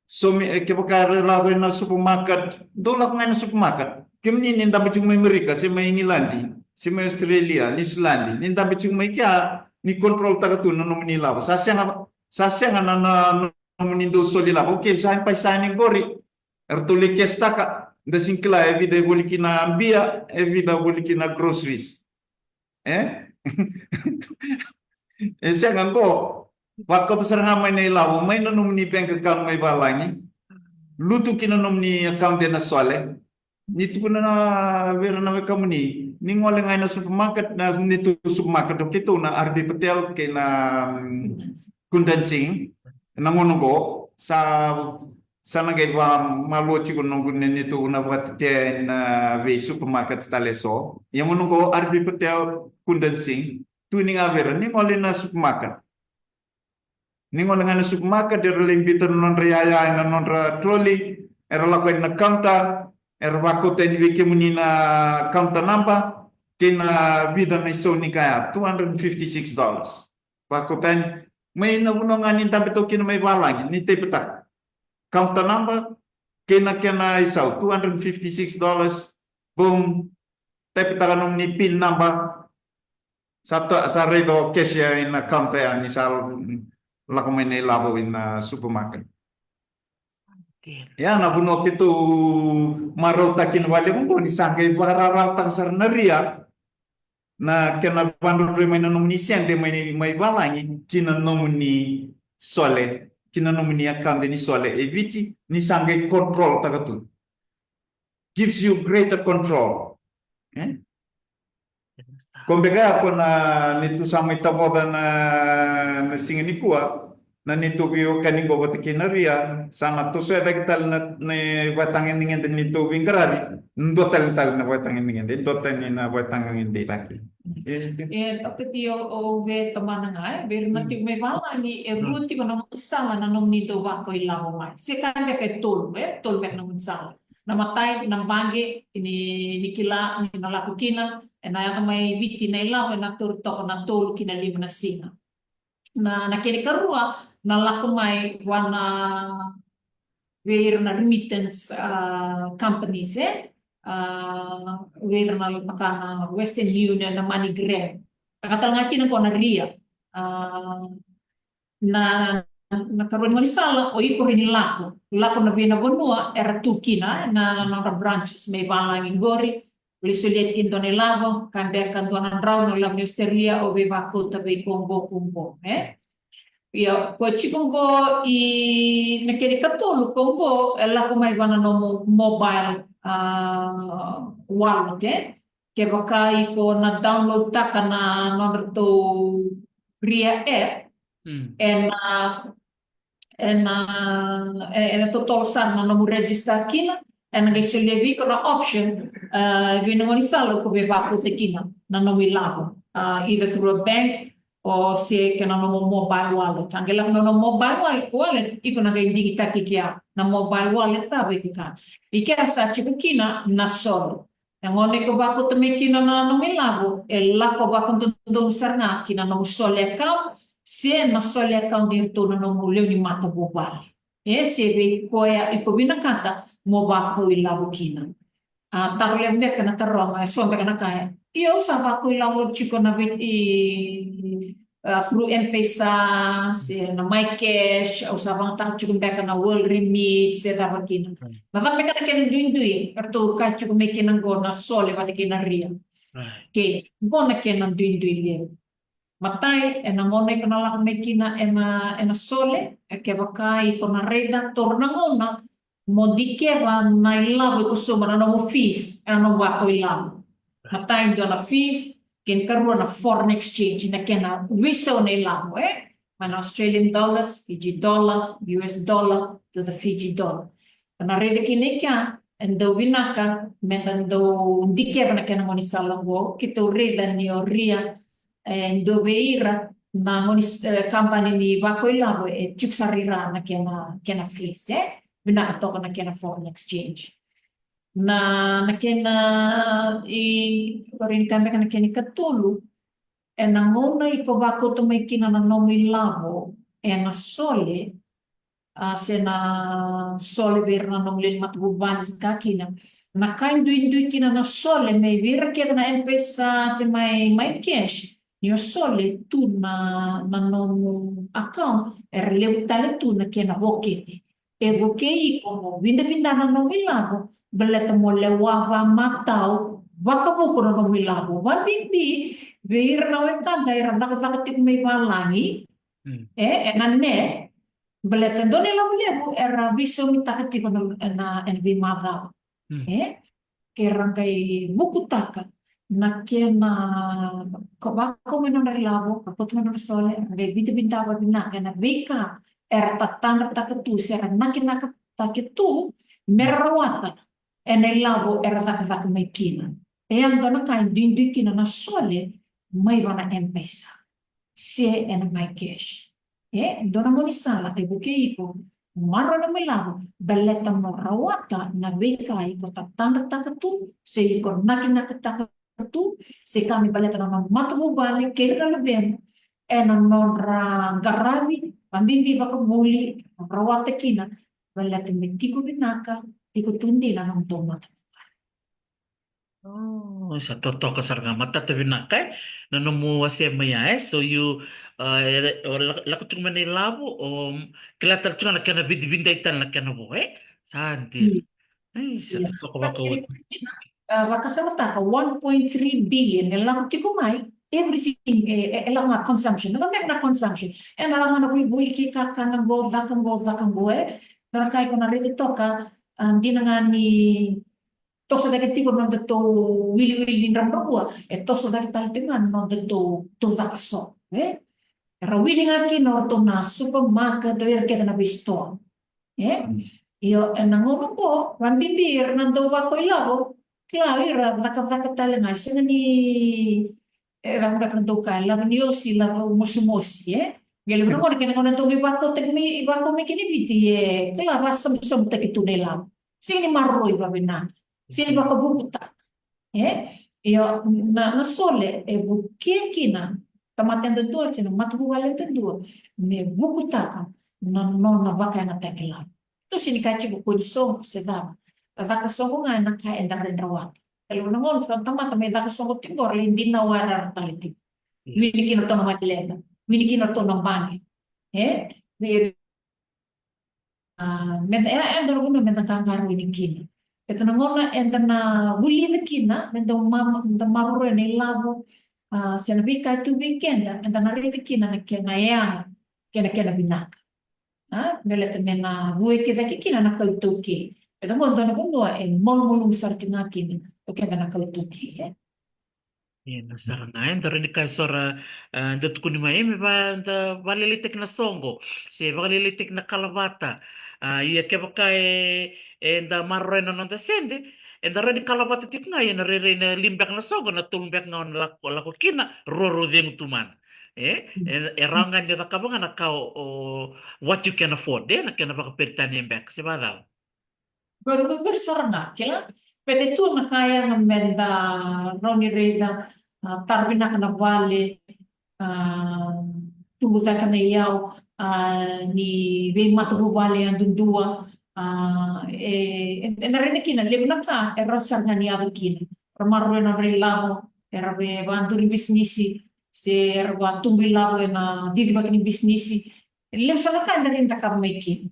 Saumi, e, kevaka era lako ina supermarket, dou lako ga ina supermarket. Kemuni ni dabe tiko mai Amerika, se mai Igiladi, se mai Australia, Niusiladi, ni dabe tiko mai kea, ni control taka tu na nomuni ilavo. Sa sega, sa sega na, na, na nomuni dau soli ilavo. Okay, sa paisa yani qori. Eratou lai cash taka, da sega ni kila e vica e voli kina bia, e vica e voli kina groceries. E? E sega qo. Vakauta sara ga mai na ilavo mai na nomuni bank account mai valagi, lutu ki na nomuni account ena Sole. Ni tukuna na vei ira na wekamuni, ni gole ga ina supermarket, na neitou supermarket o keitou na R D Patel kei na, mm, Kundan Singh, na gauna qo sa Sa na qai vakamalua tiko noqu ni, ni tu na vakatetea ina vei supermarkets tale eso. Ia mo noqu R B Patel, Kundan Singh, tu ni ga vei ira, ni gole na supermarket. Ni gole ga na supermarket, era lai biuta na nodra iyaya ena nodra trolley, era lako yani na counter, era vakauta yani vei kemuni na counter number kei na vica na isau ni ka ya, two hundred and fifty-six dollars. Vakauta yani mai na vanua ga ni dabe toka kina mai valagi, ni type-taka. Counter number kei na kena isau, two hundred and fifty-six dollars. Boom. Type-taka nomuni pin number. Sa to, sa raica o cashier ina counter ya ni sa lako mai na ilavo ina supermarket. Okay. Ia na vanua keitou marautaka kina vakalevu qo ni sa qai vakararawataka sara na ria na kena vadrodroi mai na nomuni sede mai, mai valagi ki na nomuni sole, ki na nomuni account ni sole e Viti, ni sa qai control-taka tu. Gives you greater control. Eh? Ko beka ya ko na ni tu sa mai tavoca na, na siga nikua, na neitou veiwekani qo vata kei na ria, sa na toso e cake tale na, na ivakatagedegede neitou veiqaravi, dua tale tale na ivakatagedegede, dua tani na ivakatagedegede i cake. E, E, o kati o, o vei tamana ga, e, vei ira na tiko mai valagi, e rua tiko na gaunisala na nomuni dau vakailavo mai. Se ka beka e tolu, e, tolu beka na gaunisala. Na matai, na baqe, ni, ni kila, ni na lako kina, ena yaco mai Viti na ilavo, ena taura toka na tolu ki na lima na siga. Na, na kena ikarua, na lako mai vua na, vei ira na remittance, ah, companies, e? Ah, vei ira na, na ka na Western Union, na MoneyGram. Ka tale ga kina qo na ria. Ah, na, na karua ni gaunisala, o iko rawa ni lako. Lako na vei na vanua era tu kina, na, na nodra branches mai valagi qori. Lai solia tiko e dua na ilavo, ka beka dua na drau na ilavo ni Australia, o via vakauta vei iko qo, ko qo, e? Ia, ko tiko qo i na kena ikatolu, ko qo e lako mai vua na nomu mobile, ah, wallet, e? Kevaka iko na download-taka na nodratou ria app, ena, ena, e, ena totolo sara na nomu register kina, ena qai solia vei iko na option, ah, vei na gaunisala o ko via vakauta kina na nomu ilavo, ah, either through a bank o se kei na nomu mobile wallet. A qai lako na nomu mobile wallet, wallet, iko na qai digitaki kea na mobile wallet cava iko ka. I kea sa tiko kina na sole. Na gauna iko vakauta mai kina na nomu ilavo, e lako vakadodonu sara ga ki na nomu sole account, se na sole account ni ratou na nomu lewe ni matavuvale. E se vei koya iko vinakata mo vakau ilavo kina. A, taro levu beka na taroga, e so beka na ka ya. Io, au sa vakau ilavo tiko na vei, i, ah, through M-PAiSA, se na MyCash, au sa vakayagataka tiko beka na World Remit, se cava kina. Na cava beka na kena duidui, eratou kaya tiko mai kina qo na sole vata kei na ria. Kei, qo na kena duidui levu. Matai, ena gauna iko na lako mai kina ena, ena sole, e kevaka iko na raica, taura na gauna, mo dikeva na ilavo iko sauma, na nomu fees, ena nomu vakau ilavo. Matai dua na fees, kena ikarua na foreign exchange, na kena veisau na ilavo, e? Mai na Australian dollars, Fiji dollar, U S dollar, to the Fiji dollar. Ena raica kina i kea, e dau vinaka, meda dau dikeva na kena gaunisala qo, keitou raica ni o ria, e dua vei ira na gaunis-, e, company ni vakau ilavo e tiko sara i ra na kena, kena fees, e? Vinaka toka na kena foreign exchange. Na, na kena i, qori ni ka beka na kena ikatolu, ena gauna iko vakauta mai kina na nomu ilavo ena sole, a, se na sole vei ira na nomu lewe ni matavuvale se ka kina. Na ka e duidui kina na sole mai vei ira kece na M-PAiSA se mai, MyCash. Ni o sole tu na, na nomu account, era levu tale tu na kena vokete. E vukei iko mo vidavida na nomu ilavo, baleta mo lewa vakamatau, vakavuku na nomu ilavo. Vakabibi vei ira na wekada era cakacaka tiko mai valagi, e, ena net, baleta e dua na ilavo levu era veisaumitaka tiko na, na, ena veimacawa. E? Ke ra qai vukutaka na kena, ka vakau mai nodra ilavo, ka kauta mai nodra sole, ra qai vidavidava vinaka ena veika era tatadrataka tu se ra nakinaka cakacakataki tu me ra rawata ena ilavo era cakacaka mai kina. E a dua na ka e duidui kina na sole mai vua na M-PAiSA se ena MyCash. E dua na gaunisala e vukei iko, maroroya na nomu ilavo baleta mo rawata na veika iko tatadrataka tu se iko nakinakataka tu, se ka me baleta na nona matavuvale kei ira na luvemu ena nodra qaravi, vabibi vakavuli, rawata kina baleta me tiko vinaka, tiko tu dina na nomudou matavuvale. Oh, sa totoka sara ga, matata vinaka e na nomu wasea mai ya e. So you, uh, e, o la- lako tiko mai na ilavo, o kila tale tiko ga na kena vidividai tale na kena vo e. Sa dina. Ei, sa totoka vakaoti. Vakasamataka one point three billion e lako tiko mai, everything e, e, e lako ga consumption. Na vamera na consumption. E na lako ga na volivoli kei kakana qo, caka qo, caka qo e. Na ka iko na raica toka, a, dina ga ni toso cake tiko na nodatou wiliwili ni dravudravua, e toso cake tale tiko ga na nodatou, tou caka soqo e. Era wini ga kina o ratou na supermarket, o ira kece na veisitoa. E? Io, ena gauna qo, vabibi era na dau vakailavo, kila o ira cakacaka tale ga, e sega ni, e cakacaka na dau ka, lavo ni osi, lavo mosimosi e. Qai levu na gauna kena gauna dau qai vakautaki mai, vakau mai kina i Viti e, kila vasabusabu taki tu na ilavo. Sega ni maroroi vavinaka, sega ni vakavukutaka. E? Io, na, na sole e vukea kina tamata yadudua se na matavuvale yadudua me vukutaka na nona vakayagataki lavo. Tou sega ni kaya tiko ko ni soqo se cava. Cakacaka soqo ga ena ka eda rawa ni rawata. E levu na gauna tamata me caka soqo tiko qo ra lai dinau wara tale tiko. Wini kina ratou na valeda, wini kina ratou na baqe. E? Me A, meda, e, e dua na vanua meda qaqarauni kina. Baleta na gauna eda na vulica kina, meda ma, meda maroroya na ilavo, a, se na veika e tu vei keda, eda na raica kina na kena yaga kei na kena vinaka. A, baleta me na vueti cake kina na kau iTaukei. Baleta mo dua na vanua e malumalumu sara tiko ga kina o keda na kau iTaukei, e. Ia, na sara ga, eda rawa ni kaya so ra, a, da tukuni mai, e, me va, da vakalailaitaki na soqo se vakalailaitaki na kalavata. A, ia kevaka e, eda maroroya na noda sede, eda rawa ni kalavata tiko ga, ia na rairai na lima beka na soqo, na tolu beka ga o na lako, lako kina, rua rau cegu tu mada. E, e, e rawa ga ni cakava ga na ka o, o what you can afford, e, na kena vakaperitania beka, se vacava. Qori, qori, qori sara ga, kila. Baleta tu na ka ya ga meda rawa ni raica, a, tara vinaka na vale, a, tubu cake na iyau, a, ni veimatavuvale yadudua, a, e, e, ena raica kina, levu na ka, e rawa sara ga ni yaco kina. Ra maroroya na nodra ilavo, era via vakaduri bisinisi, se era vakatubu ilavo ena cicivaki ni bisinisi. E levu sara na ka eda rawa ni cakava mai kina.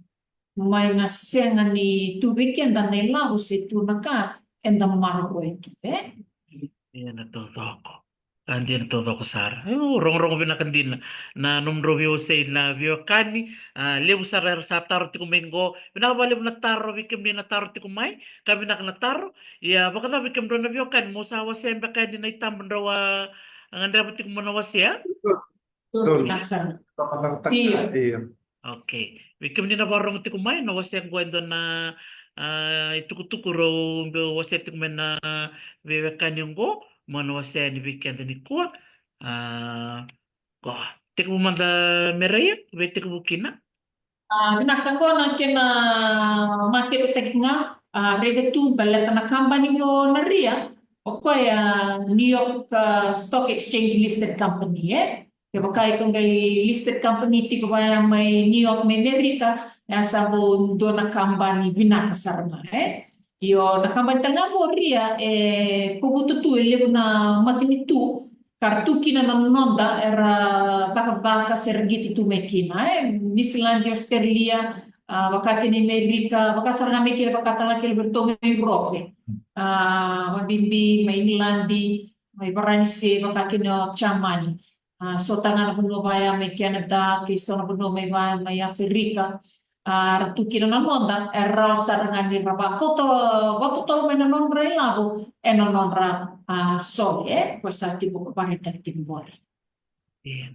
Mai na sega ni tu vei keda na ilavo se tu na ka eda maroroya tu, e? Ia na taucoko. A, dina taucoko sara. Io, rogorogo vinaka dina na nomudrau veiwasei na veiwekani. A, levu sara era sa taro tiko mai qo. Vinaka vakalevu na taro vei kemuni na taro tiko mai. Ka vinaka na taro. Ia, vakacava vei kemudrau na veiwekani, mo sa wasea beka yani na itabadrau a gadreva tiko mo na wasea? Io. Io. Okay. Vei kemuni na vakarorogo tiko mai, na wasea qo e dua na, a, itukutuku rau bau wasea tiko mai na veiwekani qo, mo na wasea yani vei keda nikua. A, qo. Tekivu mada me raia, vei tekivu kina. A, vinaka, qo na kena maketetaki ga, a, raica tu baleta na kabani o Naria, o koya New York, a, Stock Exchange listed company, e? Kevaka iko qai listed company tiko vaya mai New York, mai Amerika, e sa vo dua na kabani vinaka sara ga, e? Io, na kabani tale ga o Ria, e, kovuta tu e levu na matanitu, ka ra tu kina na noda era cakacaka se ra qito tu mai kina, e, Niusiladi, Australia, a, vaka kina Amerika, vaka sara ga mai kina, vaka tale ga kina vei ratou mai Europe. A, vabibi mai England, mai Varanise, vaka kina o Germany. A, so tale ga na vanua vaya mai Canada, kei so na vanua mai vaya mai Africa. A, ra tu kina na noda, e rawa sara ga ni ra vakauta, vakatotolo mai na nodra ilavo ena nodra, a, sole, e, ko sa tiko ko vakaraitaki tiko qori. Io.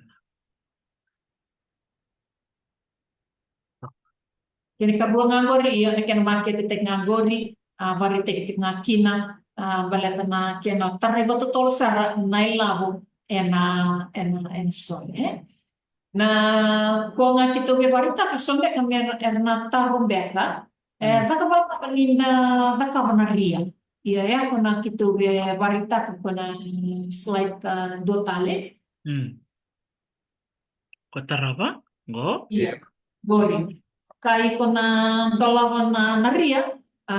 Kena ikarua ga qori, io, na kena maketetaki ga qori, a, vakaraitaki tiko ga kina, a, baleta na kena tarai vakatotolo sara na ilavo ena, ena, ena sole, e. Na, ko ga keitou via vakaraitaka, so beka me ra, era na taro beka, e, caka vakacava ni da cakava na ria. Ia, e, ko na keitou via vakaraitaka ko na slide ka dua tale. Mm. Ko tarava, qo? Ia. Qori. Ka iko na dolava na, na ria, a,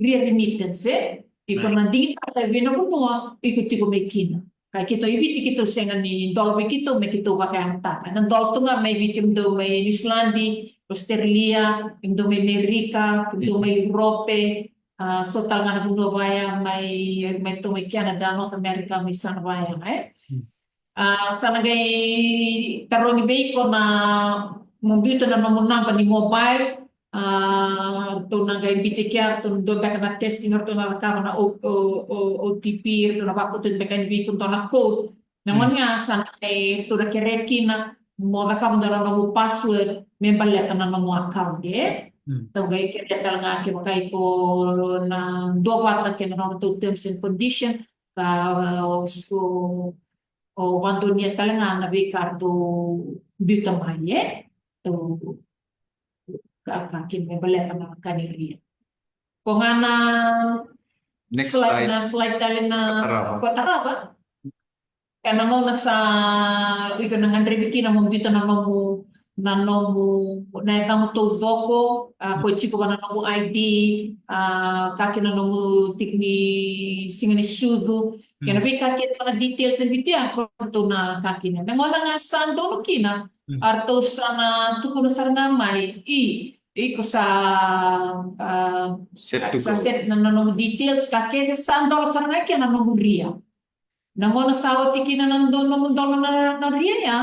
ria remittance, e? Iko na digitaka e vei na vanua iko tiko mai kina. Ka keitou i Viti keitou sega ni dola vei keitou me keitou vakayagataka. Na dola tu ga mai vei kemudou mai Niusiladi, Australia, kemudou mai Amerika, kemudou mai Europe, a, so tale ga na vanua vaya mai, mai ratou mai Canada, North America, mai sana vaya, e? Mm. A, sa na qai tarogi vei iko na mo biuta na nomu naba ni mobile. A, ratou na qai biuta kea, ratou dua beka na testing, ratou na cakava na O-, O-, O-, O T P, ratou na vakauta beka yani vei iko dua na code. Na gauna ga sa na qai ratou na kerea kina mo cakava dua na nomu password me baleta na nomu account, e? Ratou qai kerea tale ga kevaka iko na duavata kei na nodratou terms and condition, ka, o, o, o vadonuya tale ga na veika ratou biuta mai, e? Ratou ka, ka kina me baleta na ka ni ria. Ko ga na next slide, slide. Na slide tale na ka tarava. Ka tarava. Ena gauna sa iko na gadrevi kina mo biuta na nomu, na nomu, na yacamu taucoko, a, ko tiko va na nomu I D, a, ka kina nomu tiki ni siga ni sucu. Kena veika kina na details e biuta, ko ratou na ka kina. Na gauna ga sa donu kina, a ratou sa na tukuna sara ga mai, i, iko sa, a, set to go. Sa set na, na nomu details, ka kece sa dola sara ga kina na nomu ria. Na gauna sa oti kina na do-, nomu dola na, na ria ya,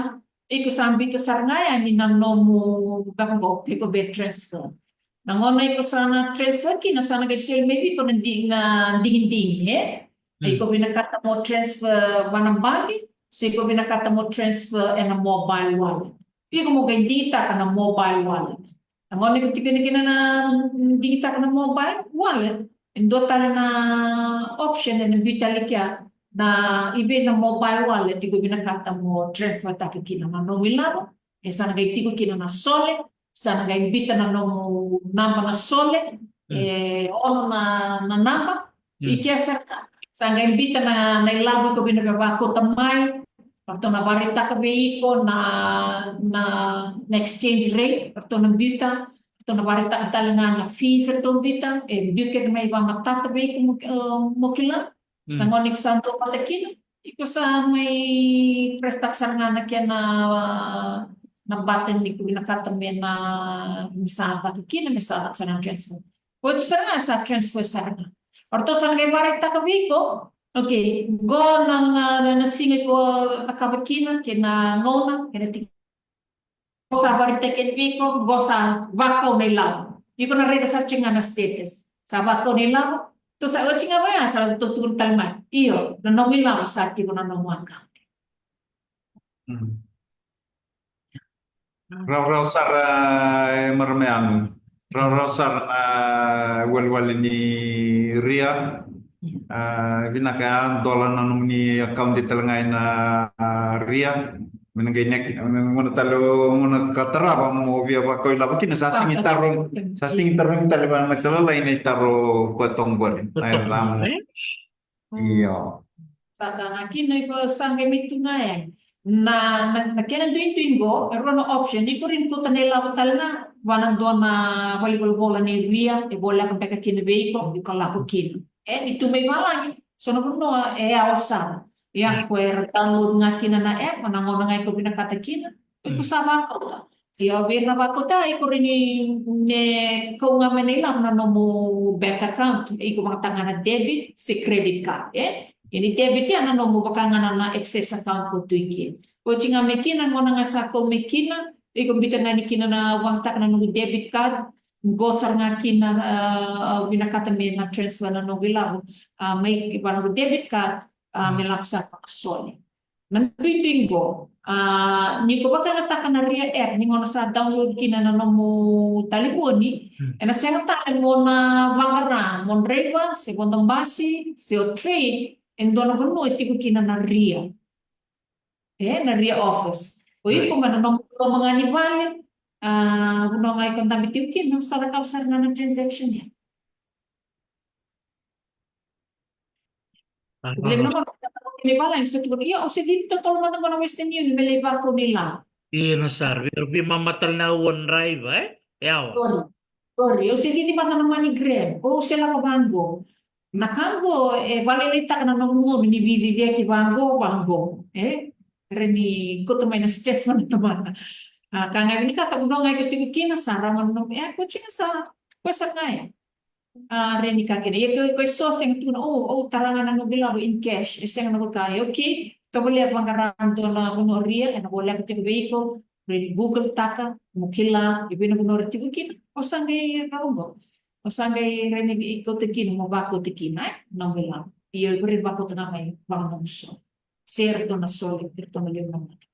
iko sa biuta sara ga yani na nomu, cava qo, iko via transfer. Na gauna iko sa na transfer kina, sa na qai soli mai vei iko na di-, na digidigi, e? Iko vinakata mo transfer va na baqe, se iko vinakata mo transfer ena mobile wallet. Iko mo qai digitaka na mobile wallet. Na gauna iko tiko kina na digitaka na mobile wallet, e dua tale na option ena biu tale kea, na i vei na mobile wallet iko vinakata mo transfer taka kina na nomu ilavo. E sa na qai tiko kina na sole, sa na qai biuta na nomu naba na sole, e ono na, na naba, i kea sara ga. Sa qai biuta na, na ilavo iko vinakata vakauta mai, ratou na vakaraitaka vei iko na, na, na exchange rate, ratou na biuta, ratou na vakaraitaka tale ga na fees ratou biuta, e biu kece mai vakamatata vei iko mo, e, mo kila. Na gauna iko sa duavata kina, iko sa mai press taka sara ga na kena, na button ni iko vinakata me na, me sa caka kina, me sa caka sara na transfer. Oti sara ga sa transfer sara ga. O ratou sa na qai vakaraitaka vei iko, okay, qo na, na, na siga iko cakava kina, kei na gauna, kei na tiki. Qo sa vakaraitaki yani vei iko, qo sa vakau na ilavo. Iko na raica sara tiko ga na status. Sa vakau na ilavo. Tou sa oti ga vaya, sa ratou tukuna tale mai, io, na nomu ilavo sa tiko na nomu account. Rawarawa sara, e, marama yanu. Rawarawa sara na iwalewale ni ria. A, vinaka ya, dola na nomuni account tale ga ina, a, ria. Me na qai neki, me gona tale o gona ka tarava mo via vakau ilavo kina, sa sega ni taro, sa sega ni taro tale vaka na ka lalai na itaro ko toka qori. Na yacamu. Io. Sa ka ga kina iko sa qai mai tu ga yani. Na, na, na kena duidui qo, e rua na option, iko rawa ni kauta na ilavo tale ga vua na dua na valenivolavola ni ria, e voleka beka kina vei iko, iko lako kina. E, ni tu mai valagi, so na vanua, e yawa sara. Ia, ko era download ga kina na app, na gauna ga iko vinakata kina, iko sa vakauta. Ia, vei ira na vakauta, iko rawa ni me kau ga mai na ilavo na nomu bank account, iko vakayagataka ga na debit se credit card, e? Ia ni debit ya na nomu vaka ga na, na access account ko tu i ke. Oti ga mai kina, gauna ga sa kau mai kina, iko biuta ga ni kina na vakayagataka na nomu debit card, qo sara ga kina, a, vinakata me na transfer na noqu ilavo, a, mai vua na noqu debit card, a, me lako sara vua na sole. Na duidui qo, a, ni ko vakayagataka na Ria app, ni gauna sa download kina na nomu talevoni, ena sega tale mo na vaqara mo draiva se vodo basi se o trade e dua na vanua e tiko kina na Ria. E, na Ria office. O iko mai na nomu loma ga ni vale, a, vanua ga iko dabe tiko kina, sa cakava sara ga na transaction ya. Levu na vanua ni vale, ni sa tukuna, ia, o se cici totolo mada qo na Western Union me lai vakau na ilavo. Io, na sara, vei, vei mama tale na OneDrive, e? Yawa. Sorry. Sorry, o se cici mada na MoneyGram, o se lako vaqo. Na ka qo e vakalailaitaka na nomu gauna ni veiciciyaki vaqo, vaqo, e? Rawa ni kauta mai na stress mai na tamata. A, ka ga vinakata, vanua ga iko tiko kina, sa rawa na nomu, e, ko tiko sa, ko sa ga ya. A, rawa ni ka kina. Ia ko, ko e so sega tukuna, o, o, tara ga na noqu ilavo in cash, e sega na ka ya. Okay, tovolea vaqara dua na vanua Ria, ena voleka tiko vei iko, rawa ni Google taka, mo kila, e vei na vanua ra tiko kina, o sa qai rawa qo. O sa qai rawa ni kauta kina, mo vakauta kina, e, nomu ilavo. Io, iko rawa ni vakauta ga mai, vaka nomu so. Se ratou na soli, ratou na lewe na mata.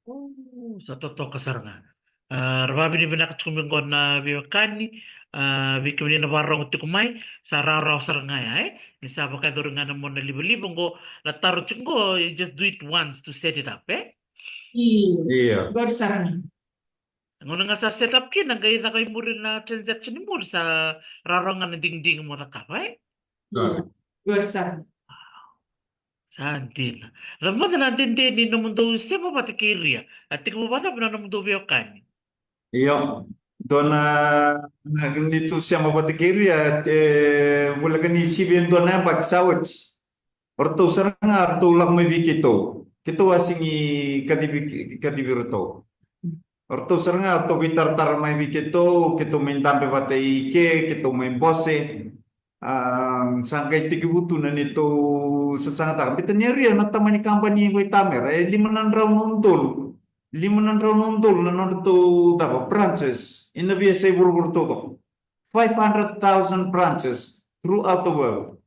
O, sa totoka sara ga. A, ra vakavinavinaka tiko mai qo na veiwekani, a, vei kemuni na vakarorogo tiko mai, sa rawarawa sara ga ya, e? Ni sa vakayacori ga na mona livaliva qo, na taro tiko qo, you just do it once to set it up, e? Io. Io. Qori sara ga. Gauna ga sa set up kina, qai caka i muri na transaction i muri, sa rawarawa ga na digidigi mo cakava, e? Io. Qori sara ga. Sa dina. Cava mada na dede ni nomudou sema vata kei Ria? A tekivu vakacava na nomudou veiwekani? Io. Dua na, na neitou sema vata kei Ria, e voleka ni sivi e dua na yabaki sa oti. O ratou sara ga, o ratou lako mai vei keitou. Keitou a sega ni kacivi, kacivi iratou. O ratou sara ga, o ratou veitaratara mai vei keitou, keitou mai dabe vata i ke, keitou mai bose. A, sa qai tekivu tu na neitou sasagataka. Baleta ni Ria na tamani kabani vaitamera, e lima na drau na udolu. Lima na drau na udolu na nodratou cava, branches. Ena veiyasai vuravura taucoko. Five hundred thousand branches throughout the world.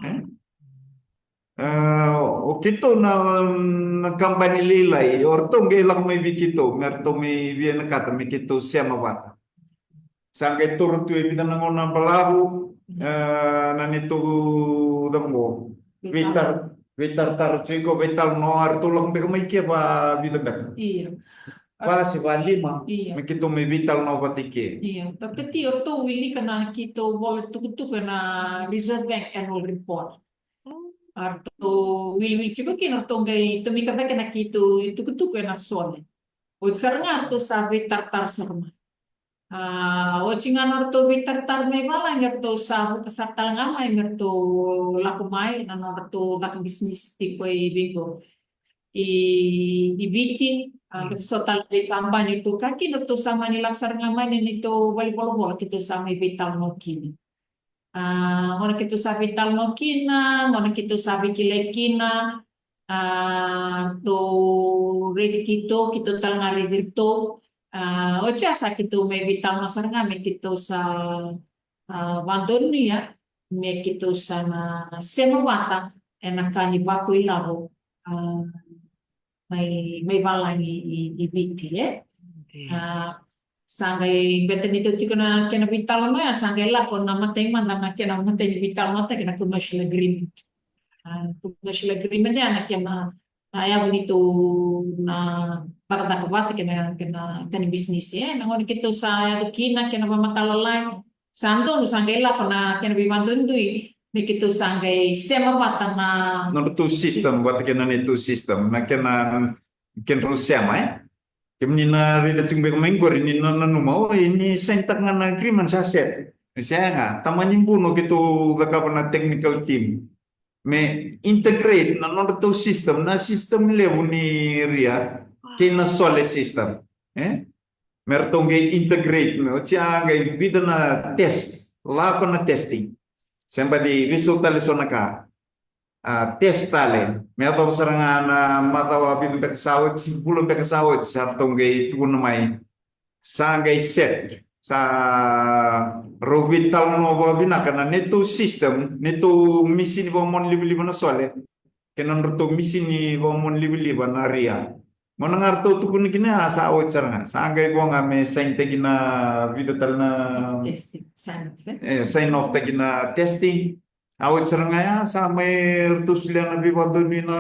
E? E, o keitou na, na kabani lailai, o ratou qai lako mai vei keitou, me ratou mai vinakata, me keitou sema vata. Sa qai toro tu e vica na gauna balavu, e, na neitou cava qo. Veitar-, veitaratara tiko, veitalanoa, ratou lako beka mai ke vakavica beka. Io. Va se va lima, io, me keitou mai veitalanoa vata i ke. Io, Doctor T, o ratou wilika na keitou vola tukutuku ena Reserve Bank Annual Report. A ratou wiliwili tiko kina, o ratou qai tomika cake na keitou itukutuku ena Sole. Oti sara ga o ratou sa veitaratara sara mai. A, oti ga na nodratou veitaratara mai valagi, o ratou sa vuka sara tale ga mai me ratou lako mai na nodratou caka bisinisi tiko i vei qo. I, i Viti, a, mm, keitou so tale veikabani ratou ka kina, ratou sa mani lako sara ga mai na neitou valenivolavola keitou sa mai veitalanoa kina. A, gauna keitou sa veitalanoa kina, gauna keitou sa veikilai kina, a, ratou raici keitou, keitou tale ga raici iratou. A, oti ya sa keitou mai veitalanoa sara ga me keitou sa, a, vakadonuya me keitou sa na sema vata ena ka ni vakailavo, a, mai, mai valagi i, i Viti, e? Io. A, sa qai, baleta ni tou tiko na kena veitalanoa ya, sa qai lako na imatai mada na kena imatai ni veitalanoataki na commercial agreement. A, commercial agreement ya na kena, na yavu ni tou na cakacaka vata kei na, kei na, kei na bisinisi, e? Na gauna keitou sa yaco kina, kena vakamatala lai, sa donu, sa qai lako na kena veivakaduidui, me keitou sa qai sema vata na nodratou system, vata kei na neitou system, na kena, kedrau sema, e? Kemuni na raica tiko beka mai qori, ni na, nanuma, o, ni sainitaka ga na agreement sa set. Sega, tamani buno keitou cakava na technical team me integrate na nodratou system, na system levu ni Ria, kei na Sole system, e? Me ratou qai integrate, me oti ya qai vica na test, lako na testing. Se baci veisau tale so na ka. A, test tale. Me yacova sara ga na macawa vica beka sa oti, vula beka sa oti, sa ratou qai tukuna mai. Sa qai set. Sa rau veitalanoa vakavinaka na neitou system, neitou misini vakamonalivaliva na Sole kei na nodratou misini vakamonalivaliva na RIA. Mo na ga ratou tukuna kina ya, sa oti sara ga. Sa qai vo ga me sign taki na vica tale na, Testing, sign off, eh? E, sign off taki na testing. A oti sara ga ya, sa mai ratou solia na veivakadonui na,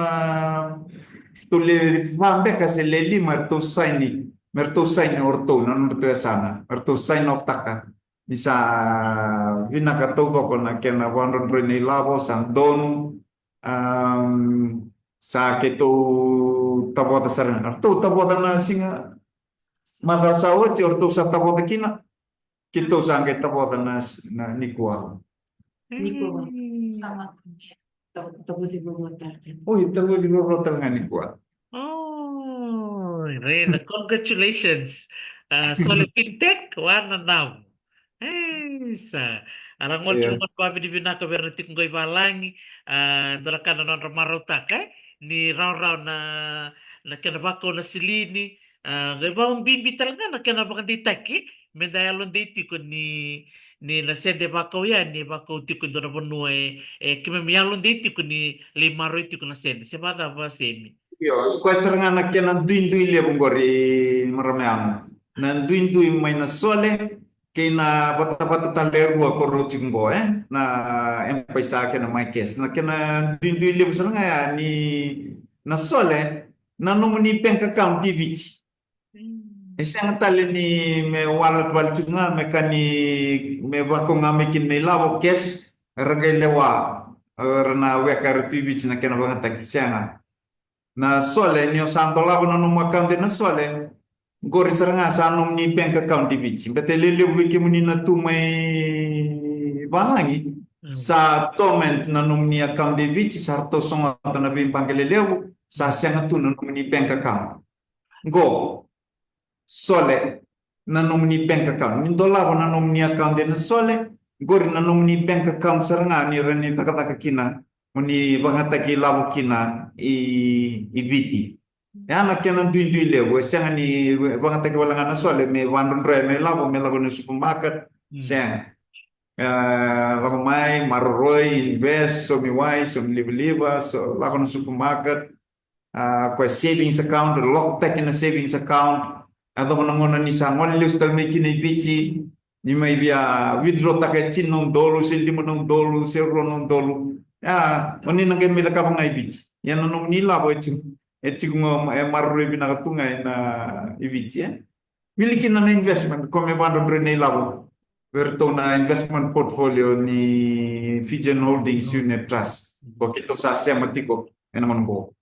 ratou le va beka se le lima, ratou saini. Me ratou saini o ratou na nodratou yasana, me ratou sign off taka. Ni sa vinaka taucoko na kena vakadrodroi na ilavo, sa donu. Am, sa keitou tavoca sara ga, ratou tavoca na siga, macawa sa oti o ratou sa tavoca kina. Keitou sa qai tavoca na, na nikua. Nikua. Sa mata. Tavuci ruarua tale ga. Oi, tavuci ruarua tale ga nikua. Oh, Rena, congratulations. Uh, Sole Fintech, wananavu. Isa. Ara gole tiko mai vakavinavinaka vei ira na tiko qo i valagi. Uh, dua na ka na nodra marautaka, eh? Ni rawarawa na, na kena vakau na silini. Uh, qai vakabibi tale ga na kena vakadeitaki. Me da yalodei tiko ni, ni na sede vakau yani, vakau tiko e dua na vanua e, e keimami yalodei tiko ni lai maroroi tiko na sede. Se vakacava Semi? Io, koya sara ga na kena duidui levu qori, marama yau. Na duidui mai na Sole kei na vatavata tale e rua ko rau tiko qo, e? Na M-PAiSA kei na MyCash. Na kena duidui levu sara ga ya ni na Sole, na nomuni bank account i Viti. E sega tale ni me wallet, wallet tiko ga, me ka ni me vakau ga mai kina na ilavo cash, era qai lewa, era na weka era tu i Viti na kena vakayagataki, sega. Na Sole, ni o sa dolava na nomu account ena Sole, qori sara ga sa nomuni bank account i Viti. Baleta e lelevu vei kemuni na tu mai valagi, sa dormant na nomuni account i Viti, sa ratou sogota na veibaqe lelevu, sa sega tu na nomuni bank account. Qo, Sole, na nomuni bank account. Ni dolava na nomuni account ena Sole, qori na nomuni bank account sara ga ni rawa ni cakacaka kina, mo ni vakayagataki ilavo kina i, i Viti. Ya na kena duidui levu, e sega ni vakayagataki wale ga na Sole me vakadrodroya na ilavo, me lako na supermarket, sega. E, lako mai, maroroi, invest, saumi wai, saumi livaliva, so, lako na supermarket, a, koya savings account, lock taki na savings account. A, yacova na gauna ni sa gole lesu tale mai kina i Viti, ni mai via withdraw taka e tini na udolu, se lima na udolu, se rua na udolu. A, o ni na qai mai cakava ga i Viti. Ia na nomuni ilavo e tiko, e tiko ga, e maroroi vinaka tu ga ena i Viti, e. Wili kina na investment, ko me vakadrodroi na ilavo vei iratou na investment portfolio ni Fijian Holdings Unit Trust. Ko keitou sa sema tiko ena gauna qo.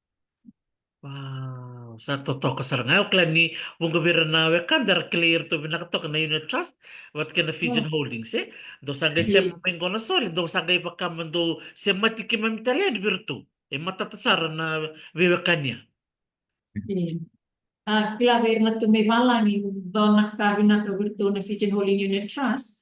Wow, sa totoka sara ga. Au kila ni vuqa vei ira na wekada era kilai iratou vinaka toka na Unit Trust vata kei na Fijian Holdings, e? Dou sa qai sema mai qo na Sole, dou sa qai vaka me dou semati keimami tale yani vei iratou. E matata sara na veiwekani ya. A, kila vei ira na tu mai valagi, dua na ka vinaka vei iratou na Fijian Holding Unit Trust.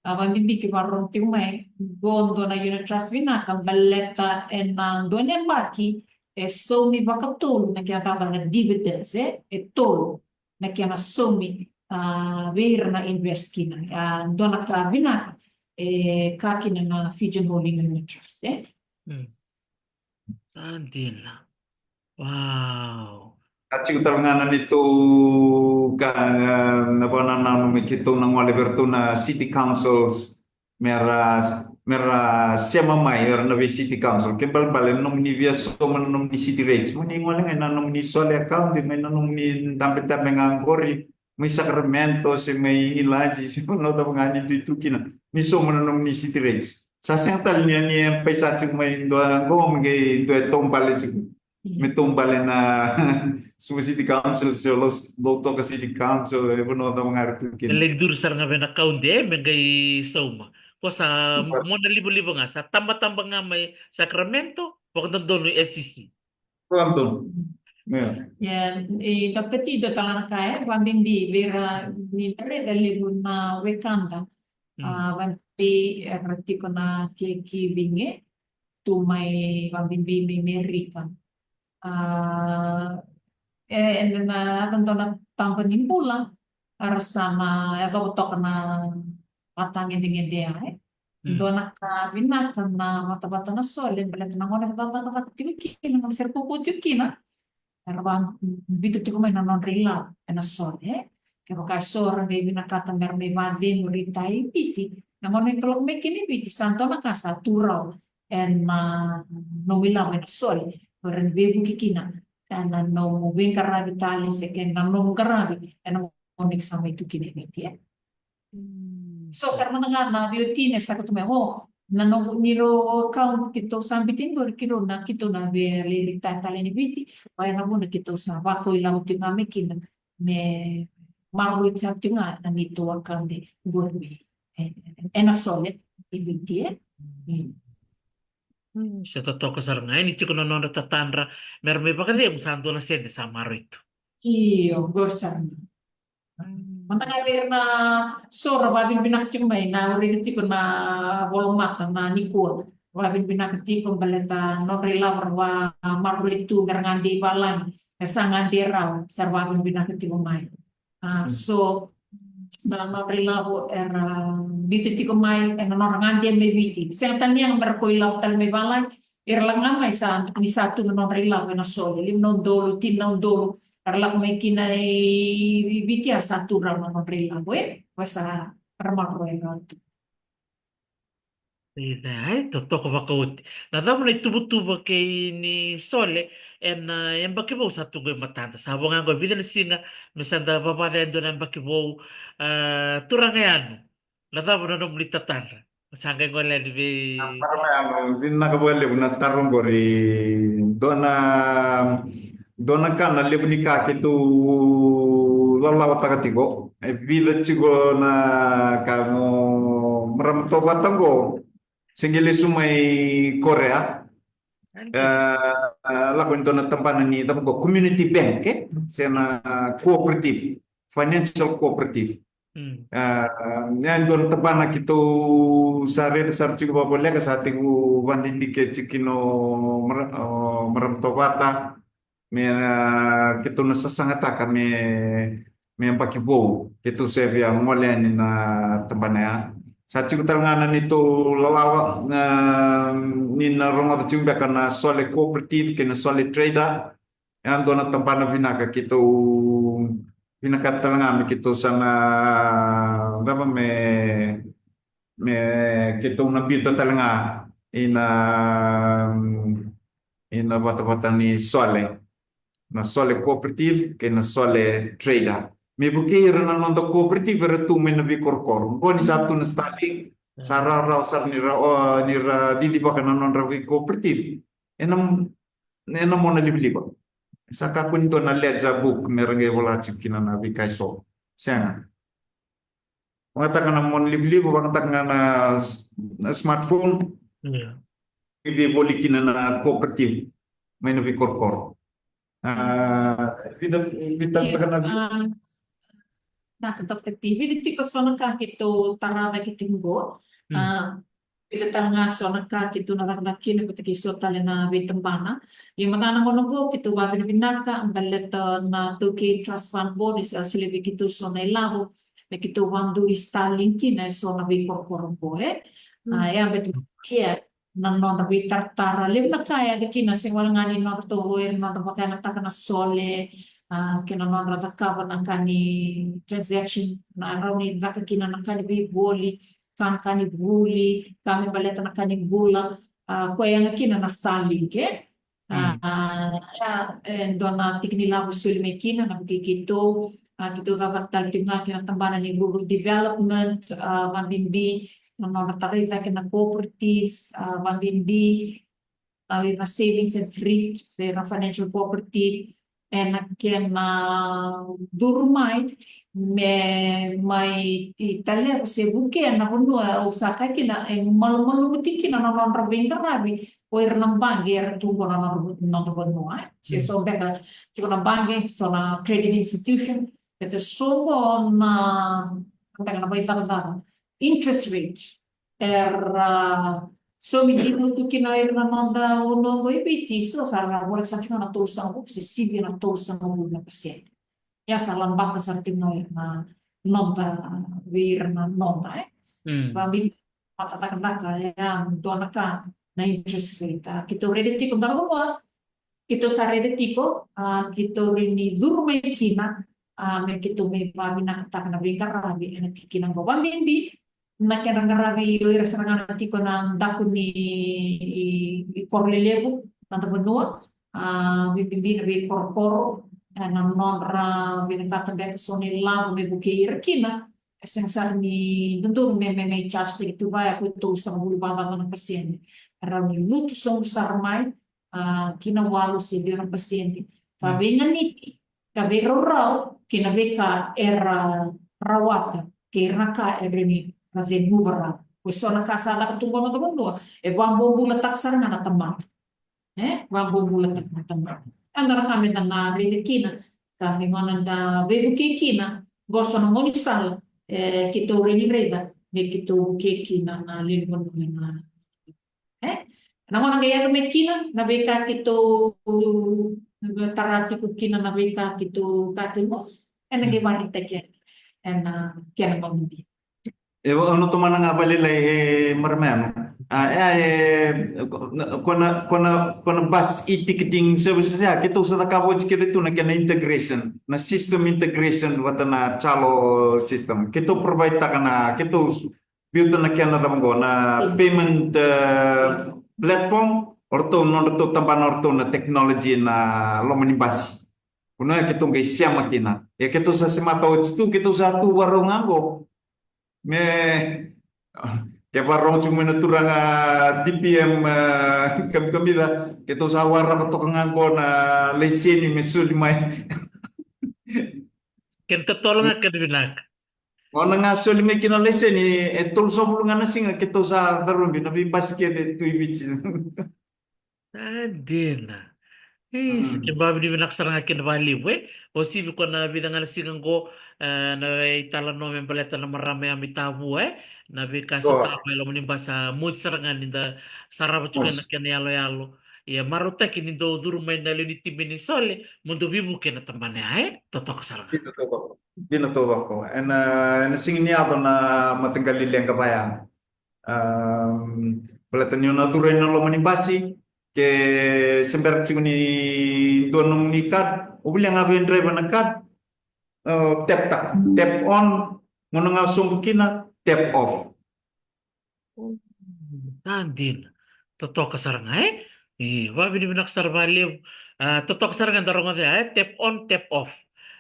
A, vakabibi ke vakarorogo tiko mai, qo dua na unit trust vinaka, baleta ena dua na yabaki e saumi vakatolu na kena cakacaka na dividends, e, e tolu na kena saumi, a, vei ira na invest kina. A, dua na ka vinaka e ka kina na Fijian Holding Unit Trust, e? Sa dina. Wow. A tiko tale ga na neitou ka, e, na vakanananu me keitou na gole vei iratou na city councils, me ra, me ra sema mai, era na vei city council. Ke balebale na nomuni via sauma na nomuni city rates, mo ni gole ga ina nomuni Sole account, mai na nomuni dabedabe ga qori, mai Sacramento, se mai Nilagi, se vanua cava ga ni dui tu kina, ni sauma na nomuni city rates. Sa sega tale ni, ni M-PAiSA tiko mai dua qo, me qai dua e taubale tiko. Me taubale na Suva City Council, se Lau-, Lautoka City Council, e vanua cava ga era tu kina. E lai duri sara ga vei na kaunti, e, me qai sauma. Ko sa monalivaliva ga, sa tabataba ga mai Sacramento, vakadodonu S C C. London. Yeah. Yeah, e, Doctor T, dua tale na ka, e, vakabibi vei ira ni da raica levu na wekada. Mm. A, vakabibi era tiko na caregiving, e, tu mai vakabibi mai Merika. A, e, e na, na, na, na taba ni bula, era sa na yacova toka na vatagedegede ya, e. Dua na ka vinaka na vatavata na Sole, baleta na gauna era cakacaka tiko kina, na gauna se ra kaukaua tiko kina, era vakabiuta tiko mai na nodra ilavo ena Sole, e. Kevaka eso era qai vinakata me ra mai vakacegu, retire i Viti, na gauna era lako mai kina i Viti, sa dua na ka sa tu rawa ena nomu ilavo ena Sole, o ira na veivuke kina ena nomu veiqaravi tale se kei na nomu qaravi ena gauna ke sa mai tu kina i Viti, e. So sa ra mada ga na veiwatini era sa kauta mai, o, na noqu, ni rau account keitou sa biuta qori, keirau na, keitou na via lai retire tale ni Viti, o ya na vuna keitou sa vakau ilavo tiko ga mai kina me maroroi tiko ga na neitou account qori mai, e, ena Sole i Viti, e. Mm. Mm, se totoka sara ga, e, ni tiko na nodra tatadra me ra mai vakacegu, sa dua na sede sa maroroi tu. Io, qori sara ga. Mada ga vei ira na so ra vakavinavinaka tiko mai, na raica tiko na volamata na nikua. Vakavinavinaka tiko baleta nodra ilavo ra vamaroroi tu me ra gade i valagi, me ra sa gade rawa, sa ra vakavinavinaka tiko mai. A, so na nodra ilavo era biuta tiko mai ena nodra gade mai Viti. Sega tale ni yaga me ra kau ilavo tale mai valagi, era lako ga mai sa, ni sa tu na nodra ilavo ena Sole, lima na udolu, tini na udolu, era lako mai kina i, i Viti, a sa tu rawa na nodra ilavo, e, o ya sa ra maroroi rawa tu. Io, e, totoka vakaoti. Na cava na ituvatuva kei ni Sole ena, e, yabaki vou sa tu qo e matada? Sa vo ga qo e vica na siga me sa da vavaca e dua na yabaki vou, a, turaga Yanu. Na cava na nomuni tatadra? Sa qai gole yani vei. Turaga Yanu, vinaka vakalevu na taro qori. Dua na, dua na ka na levu ni ka keitou lalawataka tiko. E vica tiko na ka mo marama tovata qo. Se qai lesu mai Korea. E, e, lako e dua na tabana ni, cava qo, community bank, e? Se na cooperative, financial cooperative. Mm. E, e dua na tabana keitou sa raica sara tiko vakavoleka, sa tekivu vakadidike tiko kina o mara-, o marama tovata. Me, e, keitou na sasagataka me, me yabaki vou keitou se via gole yani na tabana ya. Sa tiko tale ga na neitou lalawa, e, ni na rogoca tiko beka na Sole Cooperative kei na Sole Trader. E dua na tabana vinaka keitou vinakata tale ga me keitou sa na, cava, me, me keitou na biuta tale ga ina, ina vatavata ni Sole, na Sole Cooperative kei na Sole Trader. Me vukei ira na noda cooperative era tu mai na veikorokoro. Qo ni sa tu na Starlink, sa rawarawa sara ni ra, o, ni ra cicivaka na nodra vei cooperative. Ena, ena mona livaliva. Sa kakua ni dua na ledger book me ra qai vola tiko kina na veika eso. Sega. Vagataka na mona livaliva, vagataka ga na s-, na smartphone. Io. E via voli kina na cooperative mai na veikorokoro. A, vica, vica, io, taka na vi- a, na ka, Doctor T, vica tiko so na ka keitou tara cake tiko qo. Mm. A, vica tale ga so na ka keitou na cakacaka kina vata kei so tale na veitabana. Ia mada na gauna qo keitou vakavinavinaka baleta na Taukei Trust Fund Board ni sa solia vei keitou so na ilavo me keitou vakaduri Starlink kina e so na veikorokoro qo, e. Mm. A, e a beta kia na nodra veitaratara. Levu na ka e yaco kina, sega wale ga ni nodratou, o ira na nodra vakayagataka na Sole, a, kei na nodra cakava na ka ni transaction, na rawa ni caka kina na ka ni veivoli, ka, na ka ni vuli, ka me baleta na ka ni bula, a, koya e yaga kina na Starlink, e. A, mm, a, ia, e dua na tiki ni lavo e soli mai kina, na vukei keitou, a, keitou cakacaka tale tiko ga kei na tabana ni rural development, a, vakabibi na nodra tarai cake na cooperatives, a, vakabibi na, na savings and thrift, se na financial cooperative, ena kena curu mai me mai taleva se vukea na vanua, au sa kaya kina, e malumalumu tiko kina na nodra veiqaravi o ira na baqe era tu qo na nodra, nodra vanua, e. Se, mm, so beka tiko na baqe, so na credit institution, beta so qo na, beka na vakaicavacava, interest rate era saumi dina tu kina o ira na noda vanua qo i Viti, so sa ra voleka sara tiko ga na tolusagavulu se sivia na tolusagavulu na pasede. Ia sa labata sara tiko ga o ira na, noda, vei ira na noda, e. Mm. Vakabibi, matatakataka, e a dua na ka na interest rate. A, keitou raica tiko, dua na vanua keitou sa raica tiko, a, keitou rawa ni curu mai kina, a, me keitou mai vakavinakataka na veiqaravi ena tikina qo. Vakabibi na kedra qaravi o ira sara ga na tiko na daku ni i, i koro lelevu, na noda vanua, a, vakabibi na veikorokoro, e, na nodra vinakata beka so na ilavo me vukei ira kina, e sega sara ni dodonu me, me, me charge-taki tu vaya ko e tolusagavulu vakacaca na pasede. E rawa ni lutu sobu sara mai, a, ki na walu se ciwa na pasede. Ka veiganiti, ka veiraurau kei na veika era rawata, kei ira na ka era ni ra ceguva rawa. Ko e so na ka sa caka tu qo na noda vanua, e vakabobulataka sara ga na tamata. E vakabobulataka na tamata. E dua na ka meda na raica kina, ka me gauna da veivukei kina, qo so na gaunisala, e, keitou rawa ni raica me keitou vukei kina na lewe ni vanua, na, e, na gauna qai yaco mai kina na veika keitou tara tiko kina, na veika keitou ka tiko, ena qai vakaraitaki ena kena gauna dina. E, au na tomana ga vakalailai, e, marama yalo. A, e, e, ko na, ko na, ko na bus e-ticketing services ya, keitou sa cakava oti kece tu na kena integration, na system integration vata na Jalo system. Keitou provide-taka na, keitou biuta na kena cava qo, na payment, e, platform, o ratou, nodratou tabana o ratou na technology na loma ni basi. Ko na keitou qai sema kina. Ia keitou sa semata oti tu, keitou sa tu varau ga qo. Me, ke varau tiko mai na turaga D P M, e, kamikamica, keitou sa waraka toka ga qo na laiseni me soli mai. Kena totolo ga kena vinaka. Gauna ga soli mai kina laiseni, e tolusagavulu ga na siga keitou sa carubi na veibasi kece tu i Viti. A, dina. Io, sa kena vakavinavinaka sara ga kina vakalevu, e. O sivi ko na vica ga na siga qo, e, na italanoa me baleta na marama ya mai Tavua, e. Na veika sa tara mai loma ni basi, a, mosi sara ga ni da sarava tiko na kena iyaloyalo. Ia marautaki ni dou curu mai na lewe ni timi ni Sole, mo dou veivuke na tabana ya, e. Totoka sara ga. Dina taucoko. Dina taucoko. Ena, ena sega ni yaco na mataqali leqa vaya. Am, baleta ni o na curu ena loma ni basi, ke se bera tiko ni dua nomuni card, o volia ga vei draiva na card, o tap-taka, tap on, gauna ga sobu kina, tap off. Sa dina. Totoka sara ga, e? Io, vakavinavinaka sara vakalevu. A, totoka sara ga da rogoca, e? Tap on, tap off.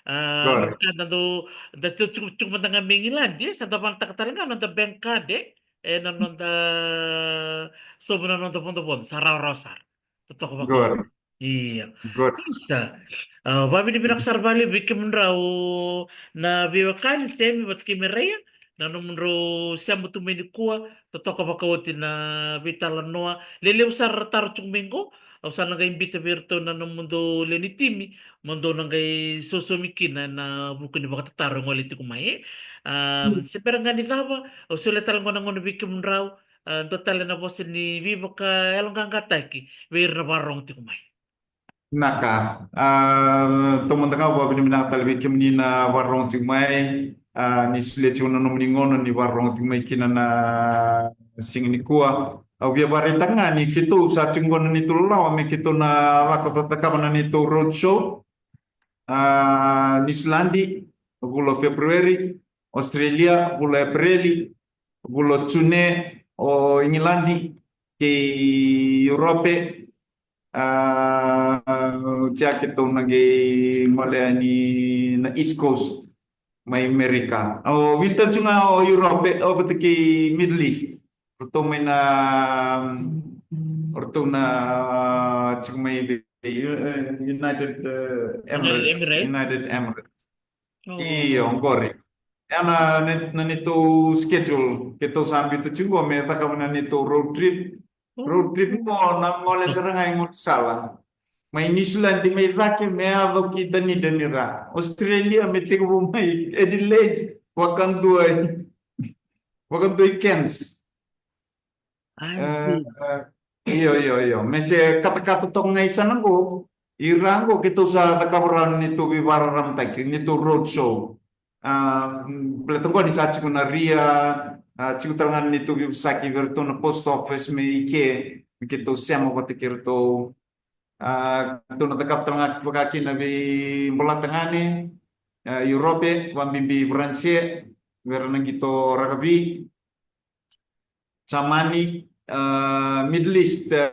A, ka da dau, da dau tiko, tiko mada ga mai Igiladi, e? Sa da vanataka tale ga na noda bank card, e? Ena noda sobu na noda vodovodo, sa rawarawa sara. Totoka vaka. Io. Isa. A, vakavinavinaka sara vakalevu vei kemudrau na veiwekani, Semi vata kei Meraia, na nomudrau sema tu mai nikua, totoka vakaoti na veitalanoa lelevu sara ra taro tiko mai qo. Au sa na qai biuta vei iratou na nomudou lewe ni timi, mo dou na qai sosomi kina ena vuku ni vakatataro e gole tiko mai, e. A, se bera ga ni cava, au solia tale qo na gauna vei kemudrau, a, dua tale na vosa ni veivakayaloqaqataki vei ira na vakarorogo tiko mai. Vinaka. A, taumada ga au vakavinavinaka tale vei kemuni na vakarorogo tiko mai. A, ni solia tiko na nomuni gauna ni vakarorogo tiko mai kina na siga nikua. Au via vakaraitaka ga ni keitou sa tiko qo na neitou lalawa me keitou na lako cakava na neitou road show. A, Niusiladi, vula o February, Australia, vula o Epereli, vula o June, o Igiladi, kei Europe, a, oti ya keitou na qai gole yani na East Coast, mai America. O wili tale tu ga o Europe, o vata kei Middle East. O ratou mai na, o ratou na, tiko mai vei, e, United, e, Emirates, Emirates? United Emirates. O. Io, qori. Ia na, na, na neitou schedule, keitou sa biuta tiko qo me cakava na neitou road trip. O. Road trip qo na gole sara ga i gaunisala. Mai Niusiladi mai cake me yaco ki Dunedin i ra. Australia me tekivu mai Adelaide, vakadua i, vakadua i Cairns. Ai, e, e, io, io, io. Me se katakata toka ga i sana qo, i ra qo keitou sa cakava rawa na neitou veivakararamataki, neitou road show. A, baleta qo ni sa tiko na ria, a, tiko tale ga na neitou veivosaki vei iratou na post office mai ke, me keitou sema vata kei iratou. A, keitou na cakava tale ga vaka kina vei Bolatagane, a, Europe, vabibi Varanise, vei ira na qito rakavi, Jamani, a, Middle East, e,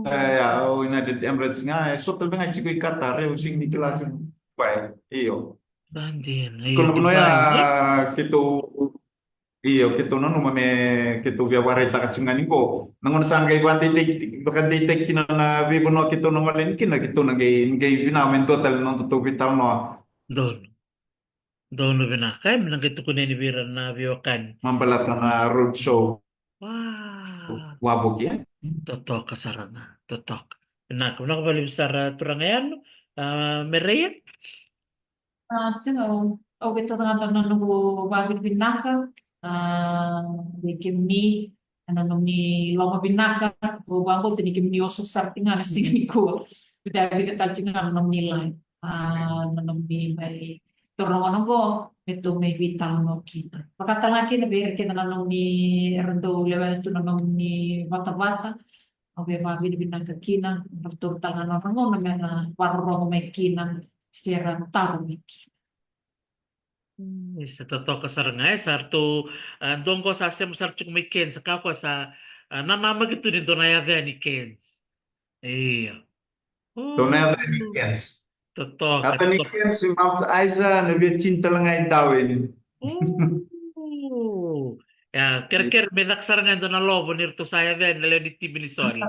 e, ya, o United Emirates ga, e so tale ga e tiko i Qatar, e, au sega ni kila tiko. Bai, io. Ko na vanua ya, keitou, io, keitou nanuma me keitou via vakaraitaka tiko ga ni qo. Na gauna sa qai vakadeitaki, vakadeitaki kina na veivanua keitou na gole yani kina, keitou na qai, qai vinaka me dua tale na nodatou veitalanoa. Donu. Donu vinaka, e, me na qai tukuni yani vei ira na veiwekani. Me baleta na road show. Wa. Wavoki, e? Totoka sara ga, totoka. Vinaka, vinaka vakalevu sara turaga Yanu. A, Mereia? A, sega, au, au via tauca ga na noqu vakavinavinaka, a, vei kemuni, ena nomuni loma vinaka, au vakabauta ni kemuni oso sara tiko ga na siga nikua. Vica, vica tale tiko ga na nomuni live. A, na nomuni mai taura na gauna oqo me tou mai veitalanoa kina. Vaka tale ga kina vei ira kece na nomuni, era dau lewena tu na nomuni vatavata. Au via vakavinavinaka kina, ratou tale ga na nodra gauna me ra vakarorogo mai kina, se ra taro mai kina. Mm, isa, totoka sara ga, e, sa ratou, a, dua qo sa sema sara tiko mai Cairns, sa kakua sa, a, nanamaki tu ni dua na yaca yani Cairns. Io. Dua na yaca yani Cairns. Totoka, yaca yani totoka. Cairns, Mount Isa, na via tini tale ga i Darwin. O. Ya, kerekere me caka sara ga e dua na lovo ni ratou sa yaca yani na lewe ni timi ni Sole.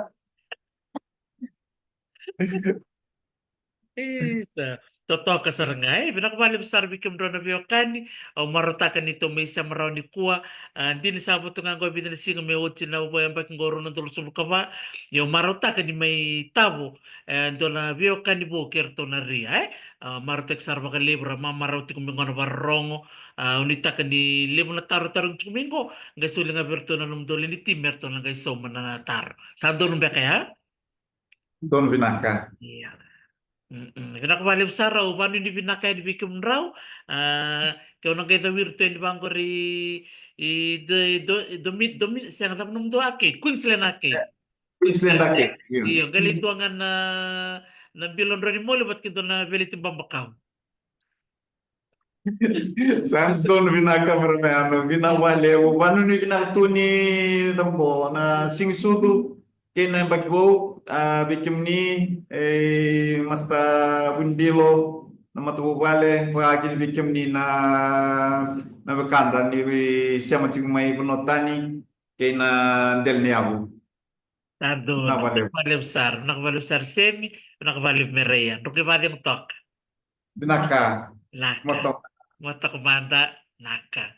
Isa, totoka sara ga, e, vinaka vakalevu sara vei kemudrau na veiwekani. Au marautaka ni tou mai sema rawa nikua. A, dina sa vo tu ga qo e vica na siga me oti na vo yabaki qo rua na udolu ruasagavulu ka va. Ia au marautaka ni mai tavo, e, dua na veiwekani vou kei ratou na ria, e. A, marautaki sara vakalevu, ra mamarau tiko mai qo na vakarorogo. A, au nuitaka ni levu na taro tarogi tiko mai qo, qai soli ga vei ratou na nomudou lewe ni timi me ratou na qai sauma na taro. Sa donu beka ya? Donu vinaka. Ia. Mm-mm. Vinaka vakalevu sara, au vakanuinui vinaka yani vei kemudrau. A, keu na qai cawiri tu yani vaqori i do, do, domi, domi, sega, cava nomudou ake? Queensland ake. E, Queensland ake. Io. Io, qai lai dua ga na, na bilo drau ni moli vata kei dua na veleti babakau. Sa donu vinaka, Maramea, vinaka vakalevu. Vakanuinui vinaka tu ni cabo na Siga ni Sucu kei na yabaki vou, a, vei kemuni, e, Master Vunidilo, na matavuvale, vaka kina vei kemuni na, na wekada ni sema tiko mai vanua tani kei na dela ni yavu. Sa donu, vinaka vakalevu sara, vinaka vakalevu sara Semi, vinaka vakalevu Mereia. Drau qai vakacegu toka. Vinaka. Naka. Mo toka. Mo toka mada, naka.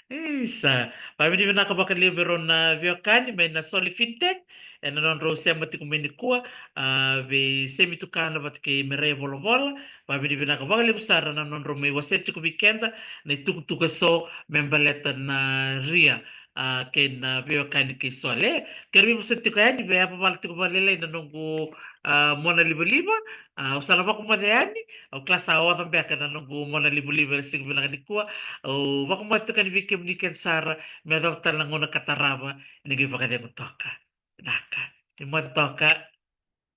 Isa. Vakavinavinaka vakalevu vei rau na veiwekani mai na Sole Fintech ena nodrau sema tiko mai nikua, a, vei Semi Tukana vata kei Mereia Volavola. Vakavinavinaka vakalevu sara na nodrau mai wasea tiko vei keda na itukutuku eso me baleta na ria, a, kei na veiwekani kei Sole. Keirau vosoti tiko yani, via yavavala tiko vakalailai na noqu, a, mona livaliva. A, au sa na vakamoce yani, au kila sa oca beka na noqu mona livaliva ena siga vinaka nikua. Au vakamoce tiko yani vei kemuni kece sara, me yacova tale na gauna ka tarava, ni qai vakacegu toka. Naka, ni moce toka.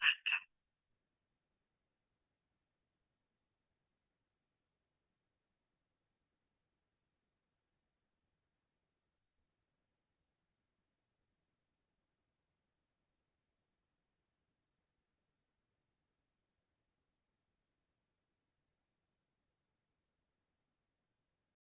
Naka.